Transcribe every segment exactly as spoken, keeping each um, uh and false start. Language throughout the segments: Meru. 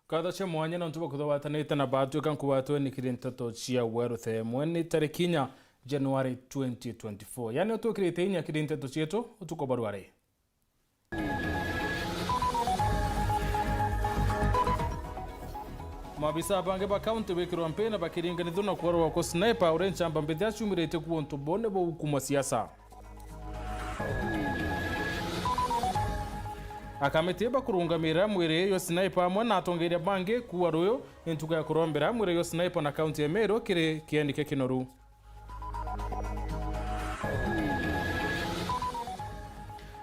Nkatho cia mwanya nontu bwa kwithirwa watanite na batwika nkugwatwe ni kiri nteto cia Weru Themwe ni tariki inya Januari twenty twenty-four. Yani utwikirite inya kiri nteto cietu utuku bwa rwari. Maabisa bangi ba kaunti gwikirwa mpini bakiringanithua na kworwa kwa sniper uria nchamba mbithi aciumiritie kuo untu bone bwa ukuma siasa. Akamiti bakurungamira mwiri yo sniper amwe na atongeria bangi kuua ruyu ni ntuku ya kurombera mwiri yo sniper na kaunti ya Meru kiri kieni kia kinoru.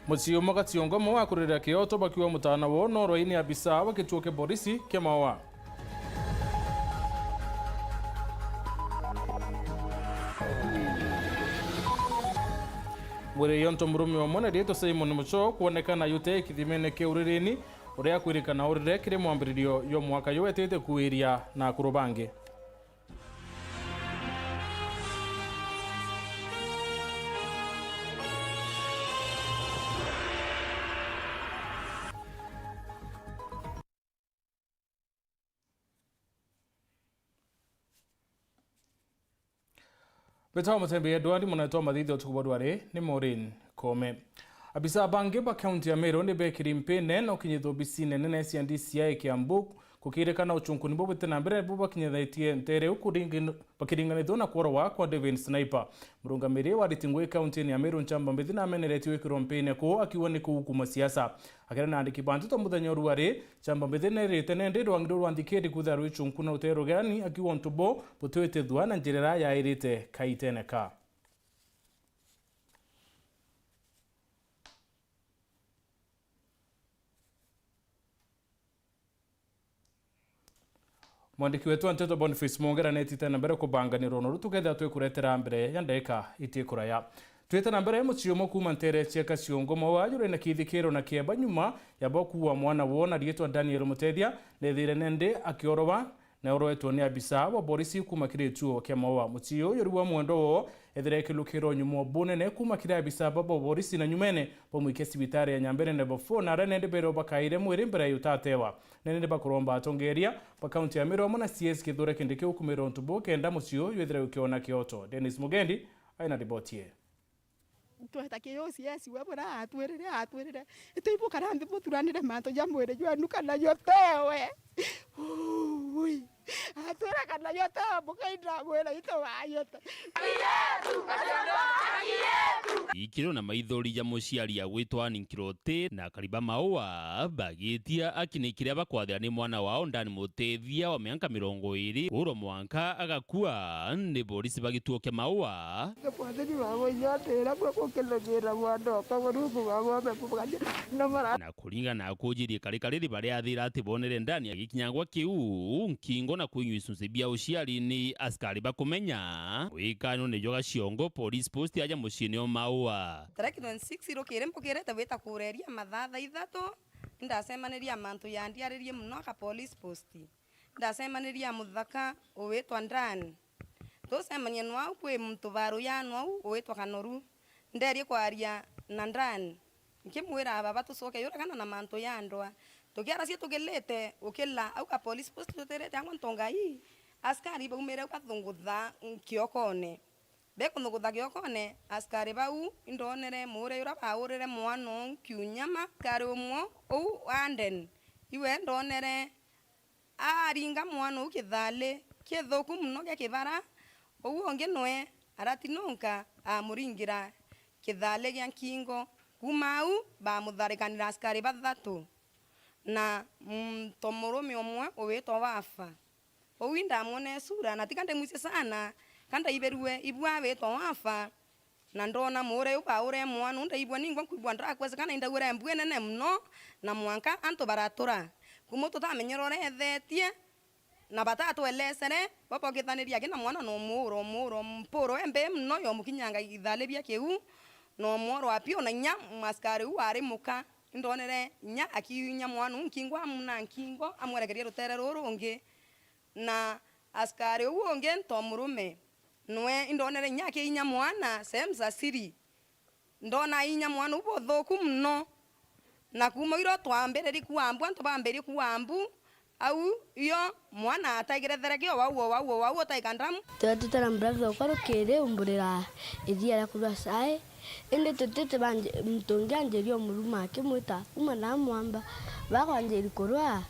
Mucii umwe gati ya ungwa umwe wa kurira kioto bakiuga mutaana woo norwa ini abisa wa gituo kia borisi kia Maua. Mwiri yonto murume umwe na riitwa Simon Mucho kwonekana yute kithimene kia uririni uria akwirikana urire kiri mwambiririo yo mwaka yo wetite kuiria na akuru bangi. Mbitawa Mutembeya Edward, munene wa mathithio utuku bwa rwari ni Maureen Kome. Abisa bangi ba kaunti ya Meru ni bekiri mpine na ukinyithua obisine nene cia D C I Kiambu, gukirikana uchunkuni bubwite na mbere nibu bakinyithitie ntere iu kuringi-, bakiringanithua na kworwa kwa David Sniper. Murungamiri wa ariti ngui kauntini ya Meru Nchamba Mbithi nameneretie gwikirwa mpine kuu akiuga ni kuukuma siasa. Akiaria na andiki ba nteto muthenya o rwari, Nchamba Mbithi nerite nende rwangi ruu rwa nthikiri kwithirwa rwi chunku na rute rugeni akiuga untu buu butwitithua na njira iria yairite kaitene ka. Mwandiki wetu wa nteto Boniface Mwongera netite na mbere kubanga ni rono ru tukethira twikuretera mbere ya ndagika itikuraya. Twite na mbere, mucii umwe kuuma ntere cia Kaciongo Maua juri na kithikiro na kieba nyuma ya bo kuua mwana woo na riitwa Daniel Mutethia, nethire nende akiorowa na oroetwe ni abisa wa borisi kuuma kiri gituo kia Maua. Mucii uyu uri wa mwendo woo ethire ekilukirwa nyuma o bunene kuuma kiri abisa ba borisi na nyumene bamwikia cibitari ya Nyambene Level four, na aria nende berwa bakaire mwiri mbere ya utatewa. Nende bakuromba atongeria ba kaunti ya Meru amwe na C S Kithure Kindiki gukumira untu buu kenda mucii uyu withire ukiona kioto. Dennis Mugendi aina riboti ii. Tweta ki U C S we bura atwirire, atwirire, iti ibukara nthi buthuranire mantu ja mwiri jwenu kana jo tewe. Ui. Atwira kana jo tewe, mukaindamwira itu wayete. Ikiro na maithori ja muciari agwitwa Ann Nkiruti na Kariba Maua bagitia aki ni kiria bakwathira ni mwana wao Dan Mutethia wa mianka mirongo iri kurwa mwanka agakua ni borisi ba gituo kia Maua. Mwathani wabo inyatira bwe gukinagirira mwana okwa Murungu wabo amemugania na mara. Na kuringana na akujirie karikari riba riathira ati bonere ndani agikinyangwa kiu nkingo na kwinywa icunci bia uciari ni askari bakumenya. Wikano nijo Gaciongo Police Post aja muciini o Maua. Tariki twenty-six rukiri mbukirite wita kureria mathaa thaa ithatu, indacemanirie mantu yandiaririe muno aka Police Post. Ndacemanirie na muthaka uwitwa Dan. Tucemanie nwau kwi muntu baru ya nwau uwitwa Kanoru. Nderie kwaria na Dan. Nkimwira, "Baba, tucoke yura kana na mantu ya ndwa." Tukiaracia tukilite, ukila au ka police post tutirite angwa ntonga ii, askari baumire au kathungutha kiokone. Bekuthugutha kiokone, askari bau indonere muure uria baurire mwana uu kiunyama, askari umwe uu Anden, iwe ndonere aringa mwana uu kithali kithuku mono gia kibara, uu ungi nwe aratinunka amuringira kithali gia nkingo. Kuuma au, bamutharikanira askari bathatu na muntu murume umwe ugwitwa Wafa. Uu indamwona isura, na tika ndimwisie sana, ka ndaibirue ibua witwa Wafa, na ndona muure uu baure mwana uu, ndaibua ningwa nkwibua ndakwese kana indaura mbue nene mono, na mwanka antu baratura. Kuuma tutamenyera uria ethetie, na batatwelesere, bo bokithaniria aki na mwana na umuura, umuura, mpuro embe mono yomukinyanga ithali bia kiu, na umworwa piu, na inya mwaskari uu ari muka. Indonere inya akiinya mwana uu nkingo, amuna nkingo, amwerekeria rutere ruu rungi. Na askari uu ungi nto murume, nwe indonere inya akiinya mwana, sehemu za siri. Ndona ainya mwana uu buthuku mono. Na kuuma irio twambiririe kuambu, antu bambirie kuambu, au, io mwana ataigire thereki o wau, o wau, o wau, utaika ndamu. Twetite na brother okwa rukiri umburira iria ria kurua cai, indi tutite banje-, muntu ungi anjiria umuruma akimwita, "Uma na mwamba." Bagwanjiri kurua,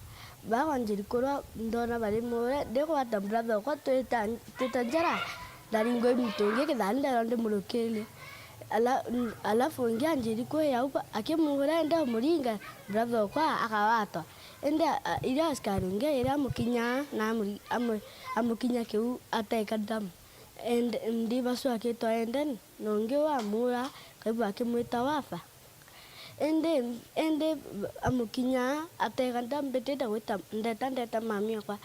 bagwanjiri kurua, ndona bari muure, ndigwata brother okwa twita, twita njara, ndaringwa i muntu ungi kithani ndero ndimurukirie. Ala-, alafu ungi anjiri kuya au akimuura, indi umuringa, brother okwa akawatwa. Indi a-, a-, iria askari ungi airi amukinya na amuri-, amu-, amukinya kiu ateka ndamu. And ndi bacu akitwa enden, na ungi uu amuura, kaigua akimwita wafa. Indi, indi amukinya ateka ndamu, mbitite gwita, ndeta, ndeta mami okwa.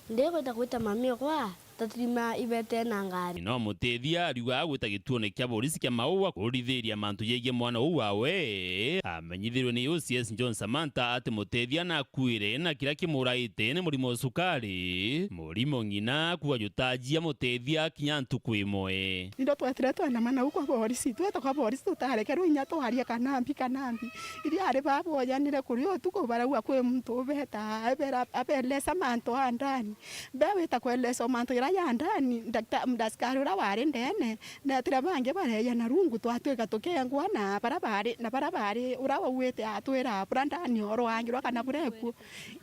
Ndigwita gwita mami okwa, tatirima ibete na ngari. Nyina wa Mutethia ariuga agwita gituone kia borisi kia Maua kurithiria mantu jegie mwana uu wawe. Amenyithirwe ni O C S John Samantha ati Mutethia nakuire na kiria kimuraite ni murimo wa cukari. Murimo ng'ina kuuga jutajia Mutethia kinya ntuku imwe. Indo twetire twendamana u kwa borisi, tweta kwa borisi tutarekerwe inya twaria kana mbi kana mbi. Iria ari baba oyanire kuri utuku barauga kwi muntu ubeta, abera, abelesa mantu a ndani. Mbe wita kwelesa mantu jaria ja ndani, ndakta-, mdasikari uria wari ndene, neetire bangi bareeja na rungu, twatwika tukengwa na baria bari, na baria bari, uria wauite atwira buria ndani orwangirwa kana buria ekuo.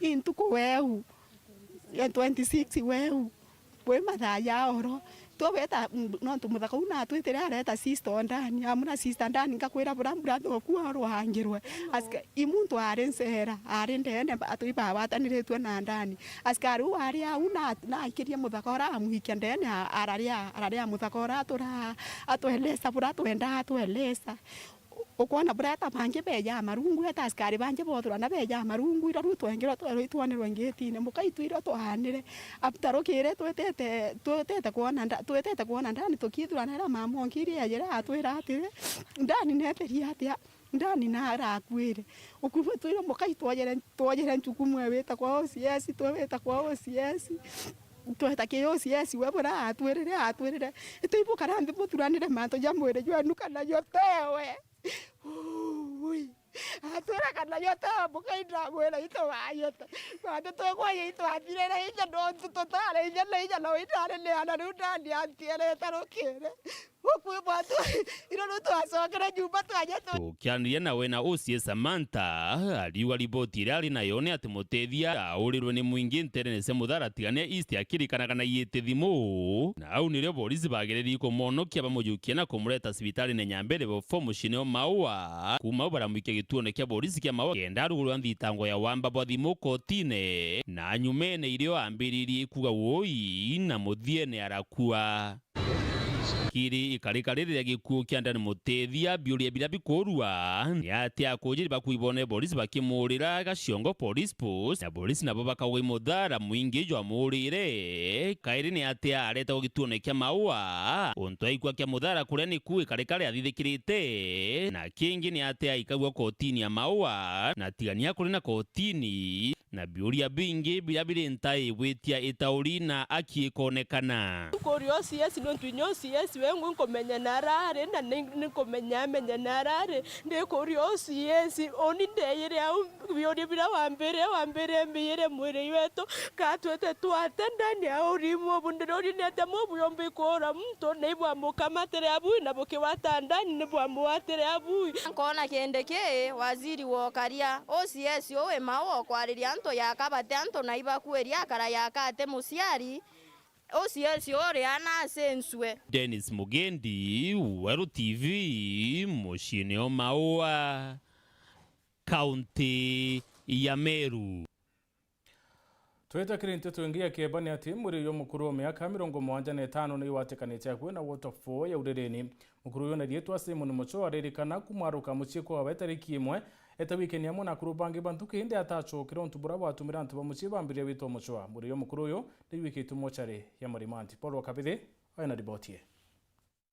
I ntuku weu, ya twenty six weu, bwi mathaa ja oro, Twaweta, mm, nontu muthaka uu natwitire areta sister o ndani, amwira, "Sister ndani, ngakwira buria burathoku orwangirwe." Asika-, i muntu ari ncera, ari ndene, ba-, atwi bagwataniritue na ndani. Askari uu ari au na, naikirie muthaka uria amwikia ndene, a-, araria, araria muthaka uria atura, atwelesa buria atwendaa atwelesa. Ukwona bureta bangi beja marungu, eta askari bangi bothurana beja marungu, iro riu twengirwe twerwe itwonerwe ngitine. Mukaitu iro twaanire. After rukiri twitete, twitete kwona nda-, twitete kwona ndani tukithuranira mama onki iria yajire atwira atiri, "Ndani neterie atia? Ndani narakuire?" Ukuma twire mukai twojere, twojere nchukumu e wita kwa O C S, twe wita kwa O C S. Tweta ki O C S, we bura atwirire, atwirire, "Itiibukara nthi buthuranire mantu ja mwiri jwenu kana jo tewe." Ui. Atwira kana yo ta mukai ndamwira itu wayete. Bantu twegwaye itwathirire inya nontu tutari inya na inya no itari ni ana riu ndani antiere tarukire. Gukui bwatu iro riu twacokere nyumba twanya tu. Tukianiria nawe na O C S Samantha, ariuga riboti iria ari nayo ni ati Mutethia aurirwe ni mwingi nterene cia Muthara Tigania East akirikanaga na iite thimu. Na au nirio borisi bagererie kumwonokia bamujukie na kumureta cibitarine Nyambere Bofo muciine o Maua. Kuuma au baramwikia gituone kia borisi kia Maua kenda arugurwa nthitango ya wamba bwa thimu kotine. Na nyumene irio ambiririe kuuga woi na muthiene arakua. Kiri ikarika riri ria gikuu kia Ndani Mutethia, biuria biria bikuurua ni atia akujiri bakui bone borisi bakimuurira Gaciongo Police Post, na borisi nabo bakauga i muthara mwingi jwa muurire. Kairi ni atia aretagwa gituone kia Maua, untu aikua kia muthara kuria niku ikarika riathithikirite, na kingi ni atia aikagua kotini ya Maua, na tigania kuri na kotini. Na biuria bingi biria biri ntai gwitia itauri na aki ikonekana. Nkuria O C S nontu inya O C S wengwe nkumenya na arari, na ni, ninkumenya amenya na arari. Ndikuria O C S, uni ndeyire au biuria biria wambire, wambire mbiyire mwiri wetu, ka twete twate ndani ya urimu ubu ndiri uri ni atia mubu yomba ikuura muntu, na ibwamukamatire abui, na bukiwata ndani ni bwamuwatire abui. Nkona kindi ki, waziri wa ukaria, O C S uwi Maua ukwariria antu ya kabati antu na ibakuiria akara ya kati muciari, O C S uria na acensue. Dennis Mugendi, Weru T V, muciine o Maua, kaunti ya Meru. Twite kiri nteto ingi ya kieba ni ati mwiri uyu mukuru wa miaka mirongo mugwanja na itano ni watikanite akui na waterfall ya Urereni. Mukuru uyu na riitwa Simon Mucho aririkana kumwaruka mucii kwawe tariki imwe eta wikendi amwe na akuru bangi ba nthuki, indi atacokire untu buria bwatumire antu ba mucii bambiria gwitwa Mucho. Mwiri uyu mukuru uyu ni wikitwe mochari ya Marimanti. Paul wa Kabithi aina riboti ii.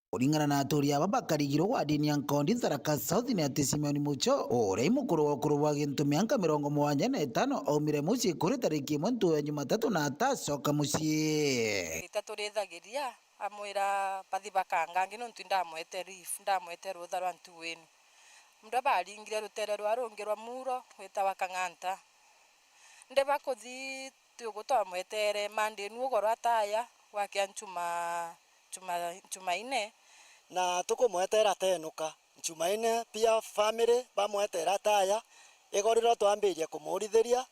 Kuringana na aturi aba bakarigirwe wadini ya Nkondi, Tharaka South, ni ati Simeon Mucho, uria i mukuru wa ukuru bwa gintu mianka mirongo mugwanja na itano, aumire mucii kuri tariki imwe ntuku ya Jumatatu na atacoka mucii. Ita turithagiria, amwira bathi bakangange nontu ndamwete leave, ndamwete rutha rwa ntuku inu. Muda baringire rutere rwa rungi rwa muro rwitawa Kang'anta. Ndi bakuthi tugu twamwetere Monday nu ugoro ataya, gwakea Njuma, Njuma, Njumaine. Na tukumwetera atenuka. Njumaine pia family bamwetera ataya, igoro riria twambirie kumurithiria,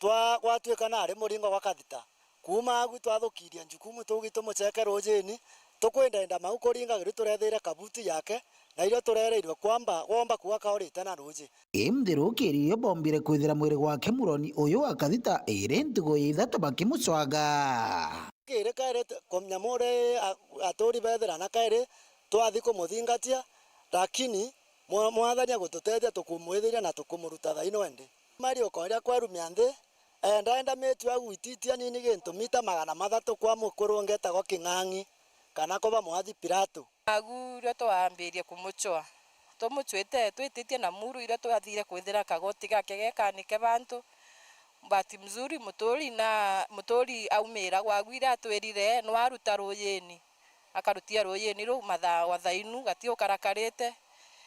twa-, gwatuika nari muringo gwa kathita. Kuuma agu twathukirie njukumu tuugi tumucheke ruujini, tukwindenda mau kuringa giri turethire kabuti yake, na irio turereirwe kwamba, gwomba kuga kaurite na ruuji. Imthirukiririo bombire kwithira mwiri gwake muroni uyu wa kathita iri ntugu ya ithatu bakimucwaga. Kiri kairi t-, kumenya muri a-, aturi bethira na kairi twathi kumuthingatia, lakini mwa-, Mwathani agututethia tukumwithiria na tukumuruta thaino indi. Mari ukoria kwerumia nthi, Enda, enda mitu ya gwititia nini gintu mita magana mathatu kwa mukuru ungetagwa King'ang'i, kana kuba mwathi Pilato. Agu irio twambirie kumucwa, tumucwite twititie na muru irio twathire kwithira kagoti gake gekanike bantu, but mzuri muturi na muturi aumira gwagu iria atwirire nwaruta ruuyini. Akarutia ruuyini ruu mathaa wa thainu gati ukarakarite.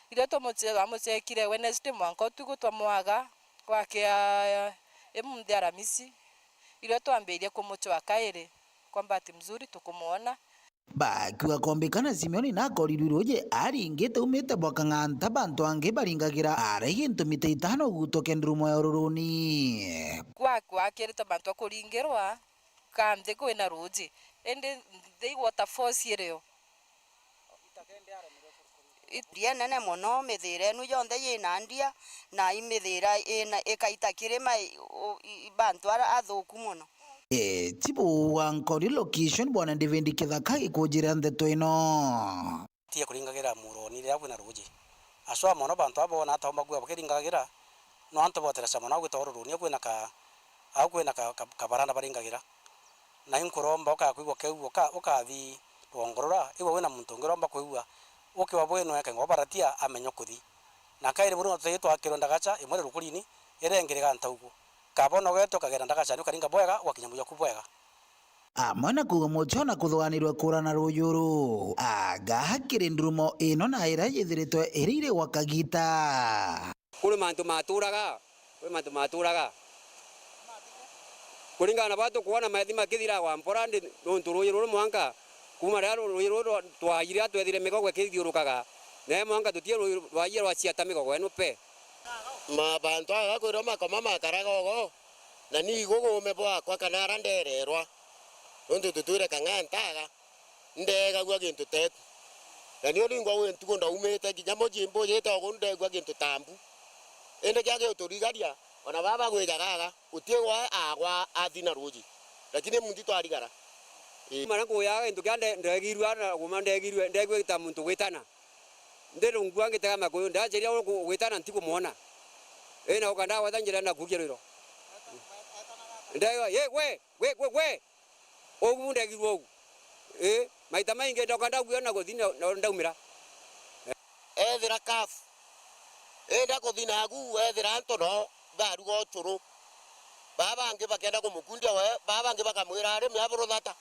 Irio tumuche-, twamuchekire Wednesday mwanka utuku twamwaga, gwakea imunthi Aramisi. Irio twambirie kumuchwa kairi, kwa bahati mzuri tukumwona. Bakiuga kombikana Simioni nakorirwe ruuji aringite aumite bwa Kang'anta, bantu angi baringagira ari gintu mita itano gutoke ndurumo ya ururuni. Kwa-, gwakirite bantu akuringirwa, ka nthi kwina ruuji, indi nthi waterfalls irio. It- Ria nene mono, mithira enu yonthe yina ndia, na imithira ina, ikaita kirima i-, u-, i-, i-, bantu ara athuku mono. Eh, chibu wa Nkori location, Bwana David Kithaka, ikunjira ndeto ino. Tie kuringagira muroni riria kwina ruuji. Aswa mono bantu aba boona ata umba kuuga bakiringagira, no antu botereca mono gwita ururuni kwina ka, au kwina ka, ka, kabaranda baringagira. Na inkuromba ukakwigua keu, uka-, ukathi rwongo rura, igwe wina muntu ungi uromba kwigua, ukiwa bwino eke ngo baratia amenye kuthi. Na kairi buru no tuthii twakirwe ndagacha imwe rukurini, irengiriga ntaugu. Kabona ugeto ukagera ndagacha ni ukaringa bwega, ugakinya muyo ku bwega. Amwe na kuuga mucho na kuthuganirwe kuura na ruuji uru. Aga kiri ndurumo ino na iria yithiritwe iri iri gwa kagita. Kuri mantu maturaga, kuri mantu maturaga. Kuringana na baa tukwona maethi makithira gwa mpora ndi nuntu ruuji ruru mwanka kuuma riria ruuji ruru rwa-, twaire twethire migogo ikithiurukaga. Na mwanka tutie ruuji rwaire rwaciata migogo enu pe. Ma bantu aga kwirwa makoma makaraga ugo. Na ni igugume bwakwa kana ara ndererwa, nontu tutwire Kang'anta aga, ndegagua gintu tetu. Na nio ringwa wi ntuku ndaumite kinya muji mbujite ugu ndegua gintu ta mbu. Indi kia giuturigaria, ona baba gwijaga aga, guti gwa agwa athi na ruuji. Lakini munthi twarigara. Ii. Mara nkuyaga gintu kia nde-, ndegirua na kuma ndegirue, ndegua ta muntu gwitana. Ndirungua ngitega makuyu, ndacheria uku gwitana ntikumwona. Ii, na uka ndagweta njira na kukia rwiro. Ndaiwa, "Ye, gwe, gwe, gwe, gwe." Ugu ndegirwe ugu. Ii, maita maingi ndoka ndaguia na guthi na, na ndaumira. Ethira kafu. Enda kuthi nagu, ethira antu no baruga ucuru. Baa bangi bakenda kumukundia we, baa bangi bakamwira, "Ari, miabo ruthata.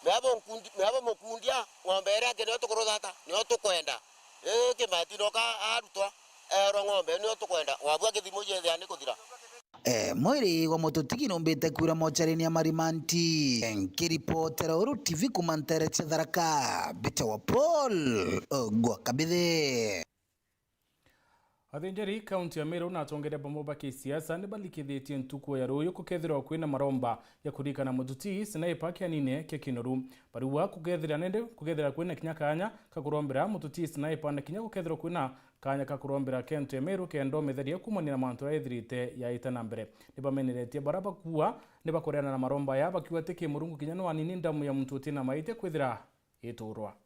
Miabo nkundi-, miabo mukundia, ng'ombe iria aki nio tukuruthata, nio tukwenda." Ii, kimati noka arutwa, erwa, "Ng'ombe nio tukwenda." Wabua kithimu jethia ni kuthira. Eh, mwiri wa mututigi numbite kwira mocharini ya Marimanti. Nkiripotera Uru T V kuma ntere cia Tharaka, Mbita wa Paul Ogwa Kabithe. Athinjiri kaunti ya Meru na atongeria bamwe ba kisiasa ni balikithitie ntuku ya ruyu kukethirwa kwina maromba ya kuririkana mututi Sniper kianine kia Kinoru. Bariuga kukethira nende, kukethira kwina kinya kanya ka kurombera mututi Sniper na kinya kukethirwa kwina kanya ka kurombera kento ya Meru kenda umitheria kumania na mantu aria ithirite yaita na mbere. Ni bameneretie bara bakuua ni bakureana na maromba aya bakiuga ti kimurungu kinya no anini ndamu ya muntu utina maitia kwithira iturwa.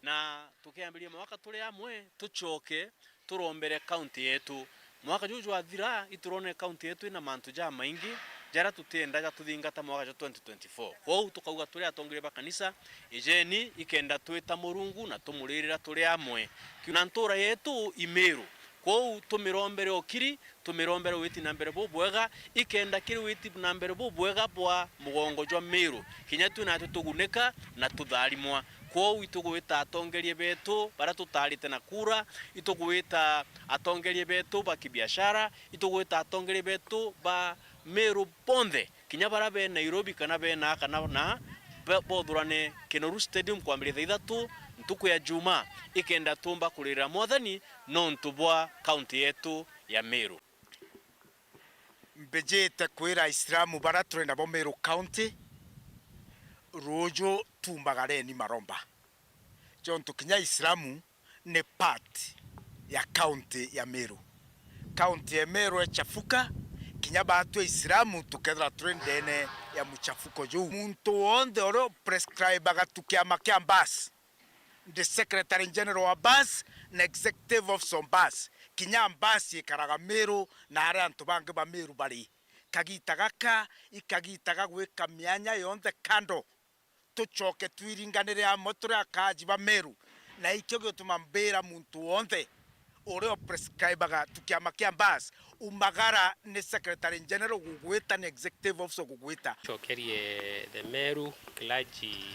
Na tukiambiria mwaka turi amwe, tucoke turombere kaunti yetu. Mwaka juu jwathira, iturone kaunti yetu ina mantu jamaingi jaria tutienda jatuthingata mwaka jwa twenty twenty-four. Kwou tukauga turi atongeria ba kanisa, ijeni ikenda twita Murungu na tumuririra turi amwe. Na ntura yetu i Meru. Kwou tumirombere ukiri, tumirombere witi na mbere bubwega, ikenda kiri witi na mbere bubwega bwa mugongo jwa Meru, kinya tu natwe tugunika na tutharimwa. Kwou itugwita atongeria betu baria tutaarite na kura, itugwita atongeria betu ba kibiashara, itugwita atongeria betu ba Meru bonthe, kinya baria be Nairobi kana be naa kana na, be-, bothurane Kinoru Stadium kwambiria thaa ithatu ntuku ya Jumaa, ikenda tuumba kuririra Mwathani nontu bwa kaunti yetu ya Meru. Mbijite kwira Aisilamu baria turi nabo Meru County, ruuju tumbagareni maromba, jontu kinya Aisilamu ni part ya county ya Meru. County ya Meru echafuka, kinya baatu Aisilamu tukethira turi ndene ya muchafuko juu. Muntu wonthe uria uprescribaga tu kiama kia Mbas, ndi Secretary General wa Mbas na Executive Officer wa Mbas. Kinya Mbas ikaraga Meru na aria antu bangi ba Meru bari. Kagita gaka i kagita ga gwika mianya yonthe kando, tucoke twiringanire amwe turi akaaji ba Meru, na ikio gituma mbira muntu wonthe uria uprescribaga tu kiama kia Mbas, umagara ni Secretary General gugwita, ni Executive Officer gugwita. Cokerie the Meru Clergy,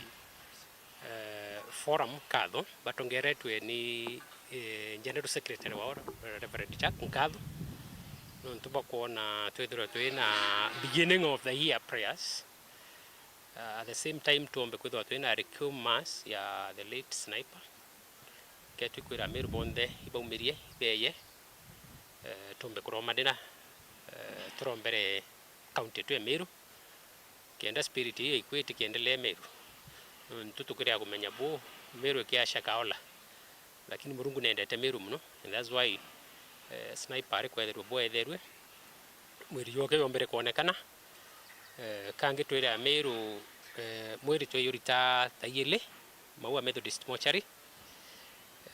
eh, Forum nkatho, batongeretwe ni, eh, General Secretary wao, Reverend Jack, nkatho nontu bwa kwona twithirwe twina beginning of the year prayers. Uh, at the same time, tuombe kwithirwa twina requiem mass ya the late Sniper. Ketwi kwira Meru bonthe ibaumirie, ibeye, eh, tuombe kuromanira, eh, turombere county yetu ya Meru, kenda spirit iyo ikwiti kiendelee Meru. Nontu tukiria kumenya bu, Meru ikiaca kaola. Lakini Murungu nendete Meru mono, and that's why, eh, Sniper ari kwetherua bwetherue, mwiri jwake jombere kwonekana. Eh, kangi twire Meru, eh, mwiri tweyurita thaa ijiri, Maua Methodist Mortuary.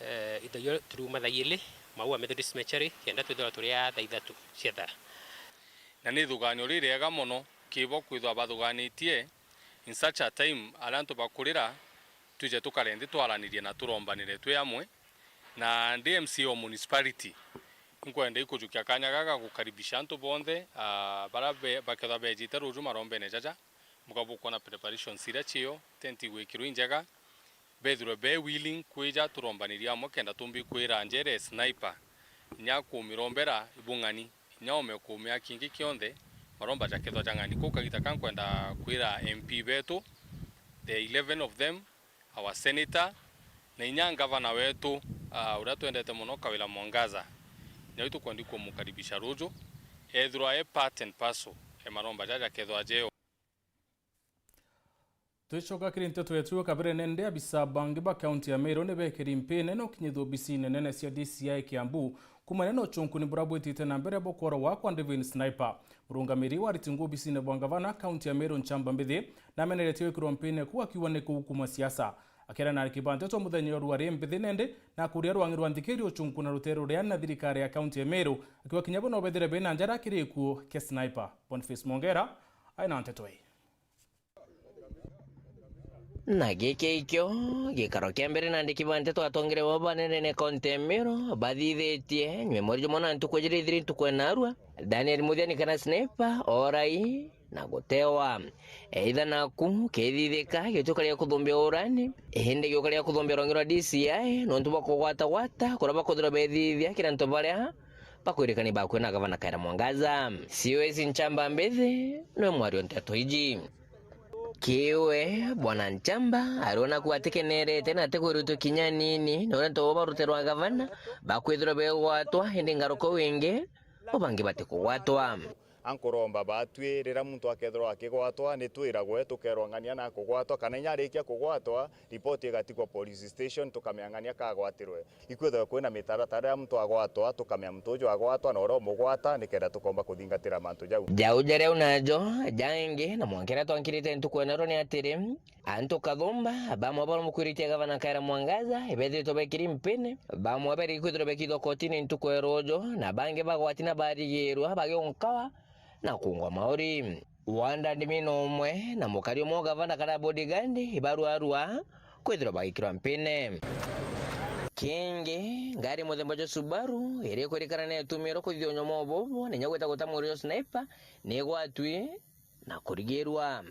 Eh, ithaio turiuma thaa ijiri, Maua Methodist Mortuary, kenda twithirwa turi a thaa ithatu cia thaa. Na ni ithuganio ririega mono kibo kwithwa bathuganitie in such a time, aria antu bakurira, twije tukare nthi twaranirie na turombanire twi amwe. Na ndi M C A o municipality, inkwenda ikujukia kanya gaka gukaribisha antu bonthe, ah, baria be-, bakethwa bejite ruju marombene jaja, buka bukwona preparations iria cio, tent igwikirwa injega, bethirwe be willing kwija turombanirie amwe kenda tumbi kwira njere Sniper, inya kumirombera ibung'ani, inya ome kumia kingi kionthe, maromba jakethwa jang'ani. Kuu kagita ka nkwenda kwira M P betu, the eleven of them, our senator, na inya ngavana wetu, ah, uria twendete mono, Kawira Mwangaza. Nyau tukwendi kumukaribisha ruju, ethirwa e part and parcel e maromba jaja kethwa jeo. Twicoka kiri nteto yetu kabere nende, abisa bangi ba kaunti ya Meru ni bekiri mpine na ukinyithua obisine nene cia D C I Kiambu, kumania na ucunkuni buria bwitite na mbere bwa kworagwa kwa David Sniper. Murungamiri wa aritingu obisine bwa ngavana kaunti ya Meru Nchamba Mbithi, nameneretie gwikirwa mpine kuu akiuga ni kuu kuuma siasa. Akiaria na ariki ba nteto muthenya jwa ruari Mbithi nende na kuria rwang'i rwa nthikiri ucunku na rutere ruria na thirikari ya kaunti ya Meru, akiuga kinya bo no bethire bena njara kiri gikuo kia Sniper. Boniface Mwongera ai na nteto ii. Na giki ikio gikaro kia mbere na andiki ba nteto atongere bo banene ne kaunti ya Meru bathithitie nywe mweri jumwe na ntuku ijiri ithiri ntuku ya narua, Daniel Muthiani kana Sniper orai na gutewa. Either naku kithithika gitukaria kuthumbia urani, indi giukaria kuthumbia rwangi rwa D C I nontu bwa kugwatagwata kuria bakuthirwa bethithia kiri antu baria bakwirikani bakwe na gavana Kawira Mwangaza. C O S Nchamba Mbithi niwe mwario nteto iji. Kiwe, Bwana Nchamba ariona kuuga atikenerete na atikwirutwe kinya nini na uria antu bau baruterwa gavana bakwithirwa begwatwa, indi ngaruka wingi bo bangi batikugwatwa. Ankuromba batwi, riria muntu akethirwa akigwatwa, ni twiragwe, tukerwa ng'ania na akugwatwa, kana inya arikia kugwatwa, ripoti igatigwa police station, tukamenya ng'ania kagwatirwe. Ikwithirwe kwina mitaratara ya muntu agwatwa, tukamenya muntu uju agwatwa na uria umugwata, nikenda tukomba kuthingatira mantu jau. Jau jaria unajo, jangi, na mwanka riria twankirite ntuku ya narua ni atiri, antu kathumba, bamwe baria mukwiritie gavana Kawira Mwangaza, ibethiritwe bekiri mpine, bamwe beri kwithirwa bekithwa kotini ntuku ya ruuju, na bangi bagwati na barigirwa bagiunkawa na kungwa mauri. Wanda Ndimi ni umwe na mukari umwe wa gavana kana bodyguard ibaruarua kwithirwa bagikirwa mpine. Kingi, ngari muthemba jwa Subaru iri kwirikana ni itumirwe kuthithia unyoma ububu, na inya gwita guta mwiri jwa Sniper ni igwatwi na kurigirwa.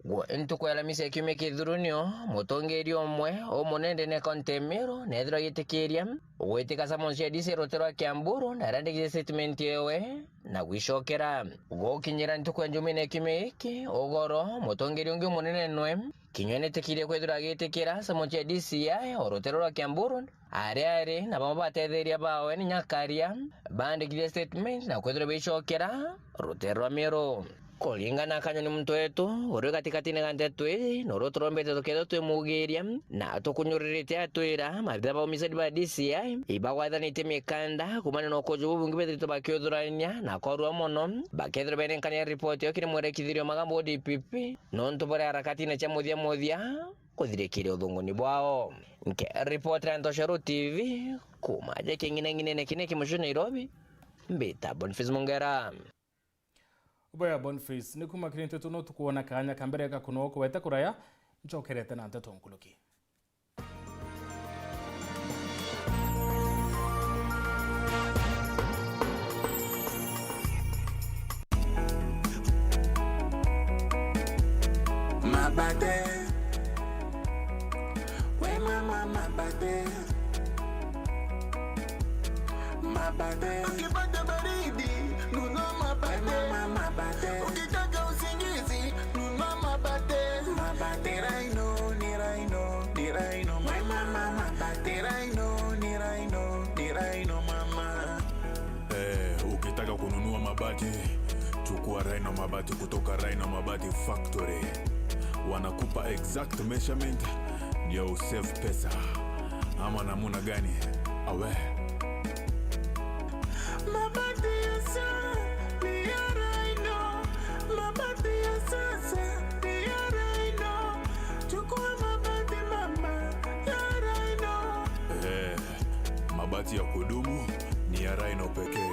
Gwe ntuku ya Alamisi ya kiumia kithurunio, mutongeria umwe umunene ndene kaunti ya Meru neethirwa agitikiria gwitika summons cia D C I rutere rwa Kiambu Road, na arandikirie statement yewe na gwicokera. Gukinyira ntuku ya Jumine ya kiumia giki, ugoro, mutongeria ungi umunene nwe kinya nitikirie kwithirwa agitikira summons cia D C I o rutere rwa Kiambu Road, aria ari na bamwe batetheria bawe ni nyakaria baandikirie statement na kwithirwa bicokera rutere rwa Meru. Kuringana na Kanyoni muntu wetu uri gatikatine ga nteto ii, nuru turombete tukethirwa twimugiria na tukunyuririte atwira maabitha ba umisani ba D C I ibagwathanitie mikanda kumania na ukuju bubungi bethiritwe bakiuthurania na korua mono bakethirwa benenkania ripoti yo kiri mwerekithirio magambo D P P nontu bari harakatine cia muthia muthia kuthirikiria uthunguni bwao. Nke ripoti ya Ntoshero T V kuma aja king'ineng'inene kine kimucio Nairobi, mbita Boniface Mungera. Uboya Boniface, ni kuma kiri nteto no tukwona kaanya ka mbere ga kunoa kuwete kuraya, ncokerete na nteto nkuruki. Mabate. We mama mabate. Mabate. Ukipata baridi, nunua mabate. We mama mabate. Ukitaka usingizi, nunua mabate. Mabate. Ni Rhino, ni Rhino, ni Rhino, my mama mabate. Ni Rhino, ni Rhino, ni Rhino, mama. Eh, ukitaka kununua mabati, chukua Rhino Mabati kutoka Rhino Mabati Factory. Wanakupa exact measurement ndio usave pesa. Ama namuna gani? Awe. Mabati ya sa-, ni ya Rhino. Mabati ya sasa ni ya Rhino. Chukua mabati mama ya Rhino. Eh. Mabati ya kudumu ni ya Rhino pekee.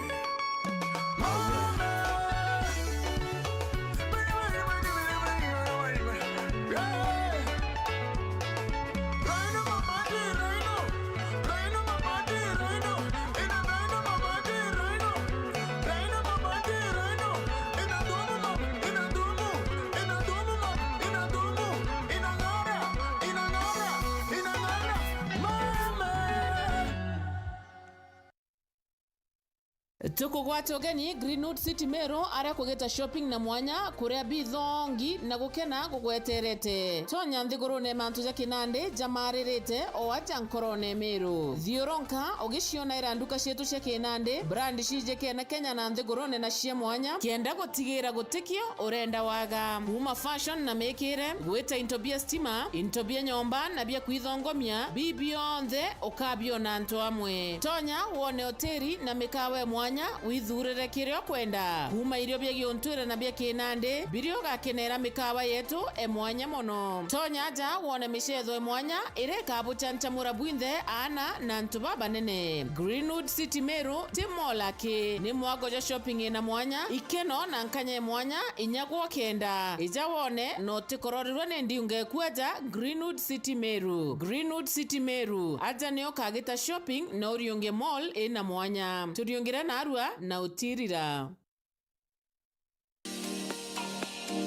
Tukugwata ugeni Greenwood City Meru, aria kugita shopping na mwanya, kuria bithongi na gukena gugweterete. Tonya nthigurune mantu ja kinandi jamaririte o aja nkorone Meru. Thiuruka ugiciona ira nduka cietu cia kinandi, brand cijikene Kenya na nthigurune na cia mwanya, kenda gutigira gutikio urenda waga. Kuma fashion na mikire, gwita into bia stima, into bia nyomba na bia kwithongomia, bi bionthe ukabiona antu amwe. Tonya wone hoteli na mikawa e mwanya, withurire kiria ukwenda. Kuma irio bia giuntwire na bia kinandi, biria ugakenera mikawa yetu e mwanya mono. Tonya aja wone micetho e mwanya iria ikabuchanchamura bwinthe aana na antu babanene. Greenwood City Meru ti mall aki, ni mwago jwa shopping ina mwanya, ikeno na nkanya e mwanya, inya gwa kenda. Ija wone na utikororerwe ni ndiunga ikuaja Greenwood City Meru. Greenwood City Meru, aja nio kagita shopping na uriunge mall ina mwanya. Turiungire narua na utirira.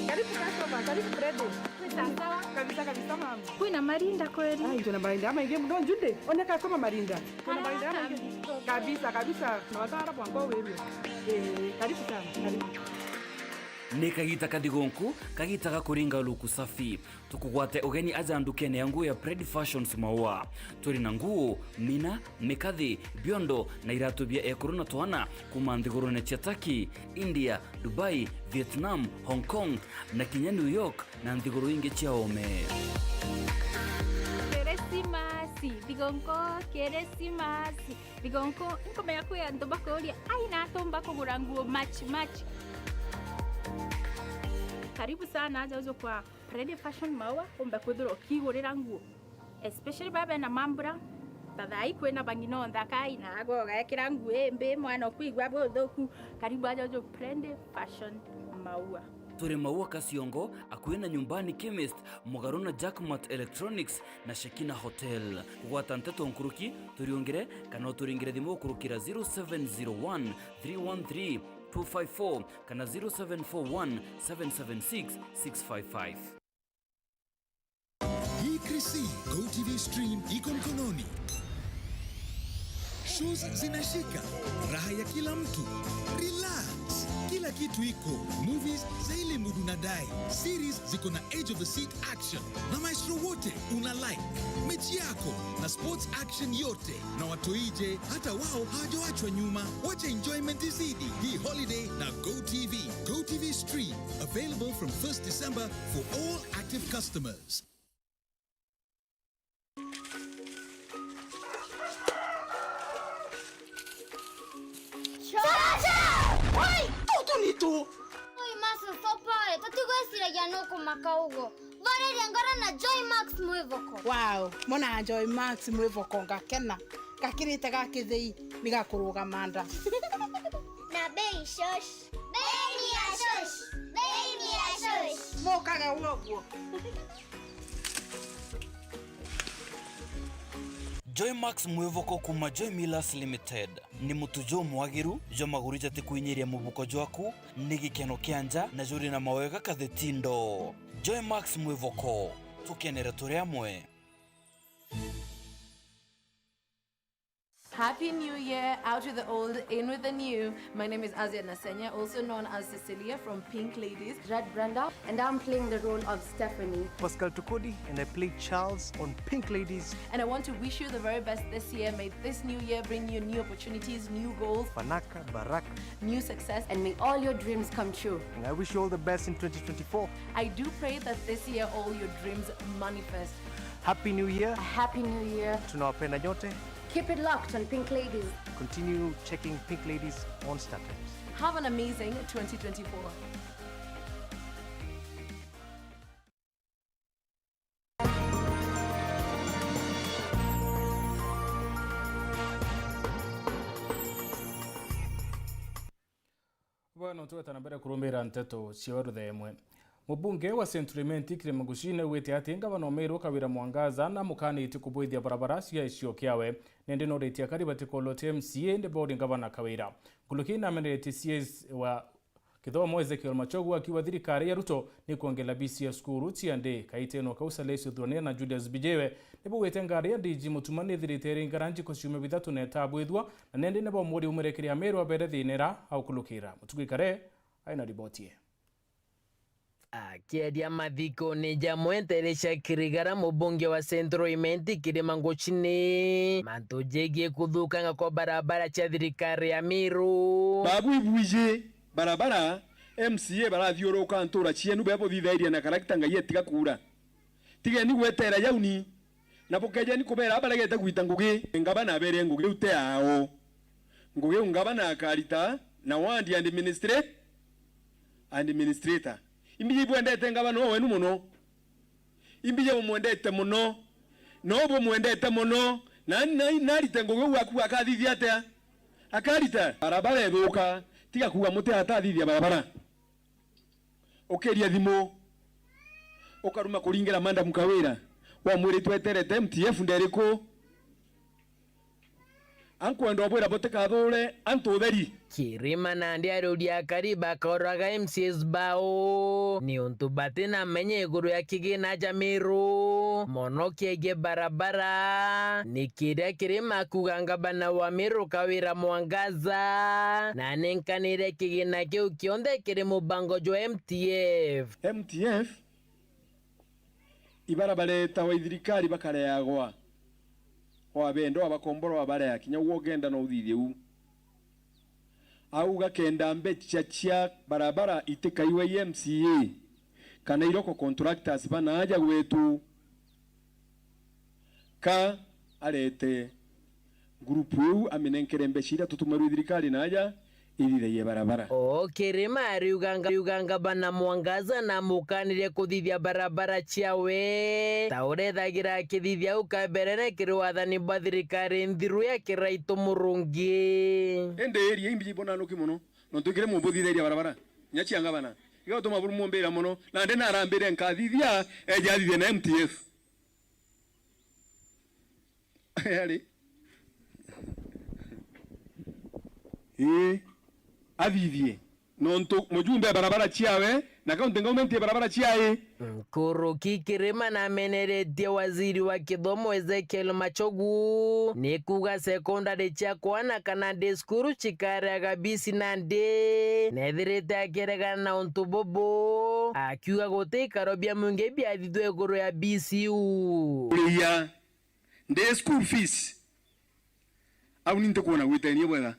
Karibu customer, karibu Freddy. Sawa sawa. Kabisa kabisa mama. Kwina marinda kweli? Ai, twina marinda maingi muno Jude. One customer marinda. Twina marinda maingi. Kabisa kabisa. Na watara bwango wewe. Eh, karibu sana. Karibu. Ni kagita kathigunku, kagita ga kuringa luku safi. Tukugwate ugeni aja ndukene ya nguo ya Pred Fashions Maua. Turi na nguo, mina, mikathi, biondo na iratu bia ekuru na twana kuma nthigurune cia Turkey, India, Dubai, Vietnam, Hong Kong na kinya New York na nthiguru ingi cia ome. Kirisimasi, thigunku, Kirisimasi, thigunku. Nkumenya kwi antu bakuria, "Ai, na atumba kugura nguo match match." Karibu sana aja uju kwa Pred Fashion Maua, umbe kwithirwa ukigurira nguo. Especially baba bena mambura, ta thaa ii kwina bang'ina o nthakai, na agwe ugekira nguo imbi, mwana ukwigua buthuku, karibu aja uju Pred Fashion Maua. Turi Maua Kaciongo, akui na Nyumbani Chemist, mugaru na Jackmat Electronics na Shekina Hotel. Kugwata nteto nkuruki, turiungire, kana uturingire thimu ukurukira zero seven zero one three one three two five four kana zero seven four one seven seven six six five five. C, GoTV Stream iko mkononi. Shows zinashika, raha ya kila mtu. Relax, kila kitu iko. Movies za ile mood unadai. Series ziko na edge of the seat action na maestro wote una like. Mechi yako na sports action yote na watoije, hata wao hawajaachwa nyuma. Wacha enjoyment izidi hii holiday na GoTV. GoTV Stream, available from first December for all active customers. Chacha! Wai, tutu ni tu. Oi, Max, usopoe, tutigwiciragia nukumaka uguo. Thooreria ngoro na Joy Max Mwivoko. Wow, mona Joy Max Mwivoko ngakena. Gakirite ga kithei ni gakurugama nda. Na bei shosh. Bei ni ya shosh. Bei ni ya shosh. Mukage woguo. Joy Max Mwivoko kuuma Joy Millers Limited. Ni mutu jumwagiru jwa maguru jatikwinyiria mubuko jwaku, ni gikeno kia nja na juri na mawega kathitindo. Joy Max Mwivoko, tukenere turi amwe. Happy New Year, out with the old, in with the new. My name is Azia Nasenya, also known as Cecilia from Pink Ladies. Jad Brenda, and I'm playing the role of Stephanie. Pascal Tukodi, and I play Charles on Pink Ladies. And I want to wish you the very best this year. May this new year bring you new opportunities, new goals, Fanaka, Baraka, new success, and may all your dreams come true. And I wish you all the best in twenty twenty-four. I do pray that this year all your dreams manifest. Happy New Year. A Happy New Year. Tunawapenda nyote. Keep it locked on Pink Ladies. Continue checking Pink Ladies on StarTimes. Have an amazing twenty twenty-four. Bwana, tweta na mbere kurumira nteto cia ruthemwe. Mubunge wa Central Imenti Kirima Nguci naugite ati ngavana wa Meru Kawira Mwangaza namukanitie kubwithia barabara cia gicigo kiawe, na indi noritie akari batikolotwe M C A indi bori ngavana Kawira. Nkuruki nameneretie C S wa Kithomo Ezekiel Machogu akiuga thirikari ya Ruto ni kwongera B C S cukuru cia ndi. Kaiteno kau Salesi Uthuranira na Julius Bijiwe nibugwite ngari ya D G Mutuma nithirite iri ngara njiko ciumia bithatu na itabwithua, na nindi nibo muri umire kiri Ameru abere thinira aukulukira. Mutuku Ikare aina riboti ye. Akieria mathikone jamwe ntere cia Kirigara, mubunge wa Central Imenti Kirima Nguci ni mantu jegie kuthukanga kwa barabara cia thirikari ya Meru. Babu ibwiji barabara, M C A barathiuruka ntura cienu bebo thithairia na karakita Ngai etiga kuura. Tigeni gwetera yauni, na bukejeni kubera baregete gwita ngugi. Ngabana abere ngugi iu te ao. Ngugi iu ngabana akarita na ward administra-, administrator. Imbiji ibwendete ngabana o wenu mono. Imbiji bumwendete mono. No bumwendete mono. Na, na, narite ngugi iu aku akathithia atia? Akarita. Barabara ethuka. Tiga kuuga muti atathithia barabara. Ukiria thimu, ukaruma kuringira Madam Kawira, wamwira tweterete M T F nderiku? Ankwenda ubwira butikathure antu utheri. Kirima nandi ariuria akari bakauraga M C As bao niuntu batina menya iguru ya kigina ja Meru, mono kiegie barabara. Ni kiria Kirima akuga ngabana wa Meru Kawira Mwangaza, na nenkanire kigina kiu kionthe kiri mubango jwa M T F. M T F, ibara baretawa ithirikari bakareagwa, wabenda wabakombora wabarea, kinya ugwo ugenda no uthithie u. Auga kenda mbecha cia barabara itikaiwa i M C A kana iroko contractors bana aja gwetu. Ka arete ngurupu iu aminenkere mbecha iria tutumirwe thirikari na aja ithithagie barabara. O Kirima ariuganga, ariuganga bana Mwangaza na amukanire kuthithia barabara ciawe, ta urethagira akithithia au kaberene kiri wathani bwa thirikari nthiru ya Kiraitu Murungi. Indi area imbi bona nuki mono, nontu ikire mumbuthithiria barabara, nya cia ngabana. Igatuma buru mumbira mono, na ndi narambire nkathithia, eja athithie na M T F. Ari. Ii, athithie. Nontu mujumbe barabara ciawe, na county government ya barabara ciae. Nkuruki kirima nameneretie waziri wa kithomo Ezekiel Machogu ni kuuga secondary cia kwana kana day school cikareaga bisi nandi nethirite akiregana na untu bubu, akiuga guti ikaro bia mwingi biathithwe iguru ya bisi iu. Kuria nde school fees. Au ni ntikwona gwitenie bwega.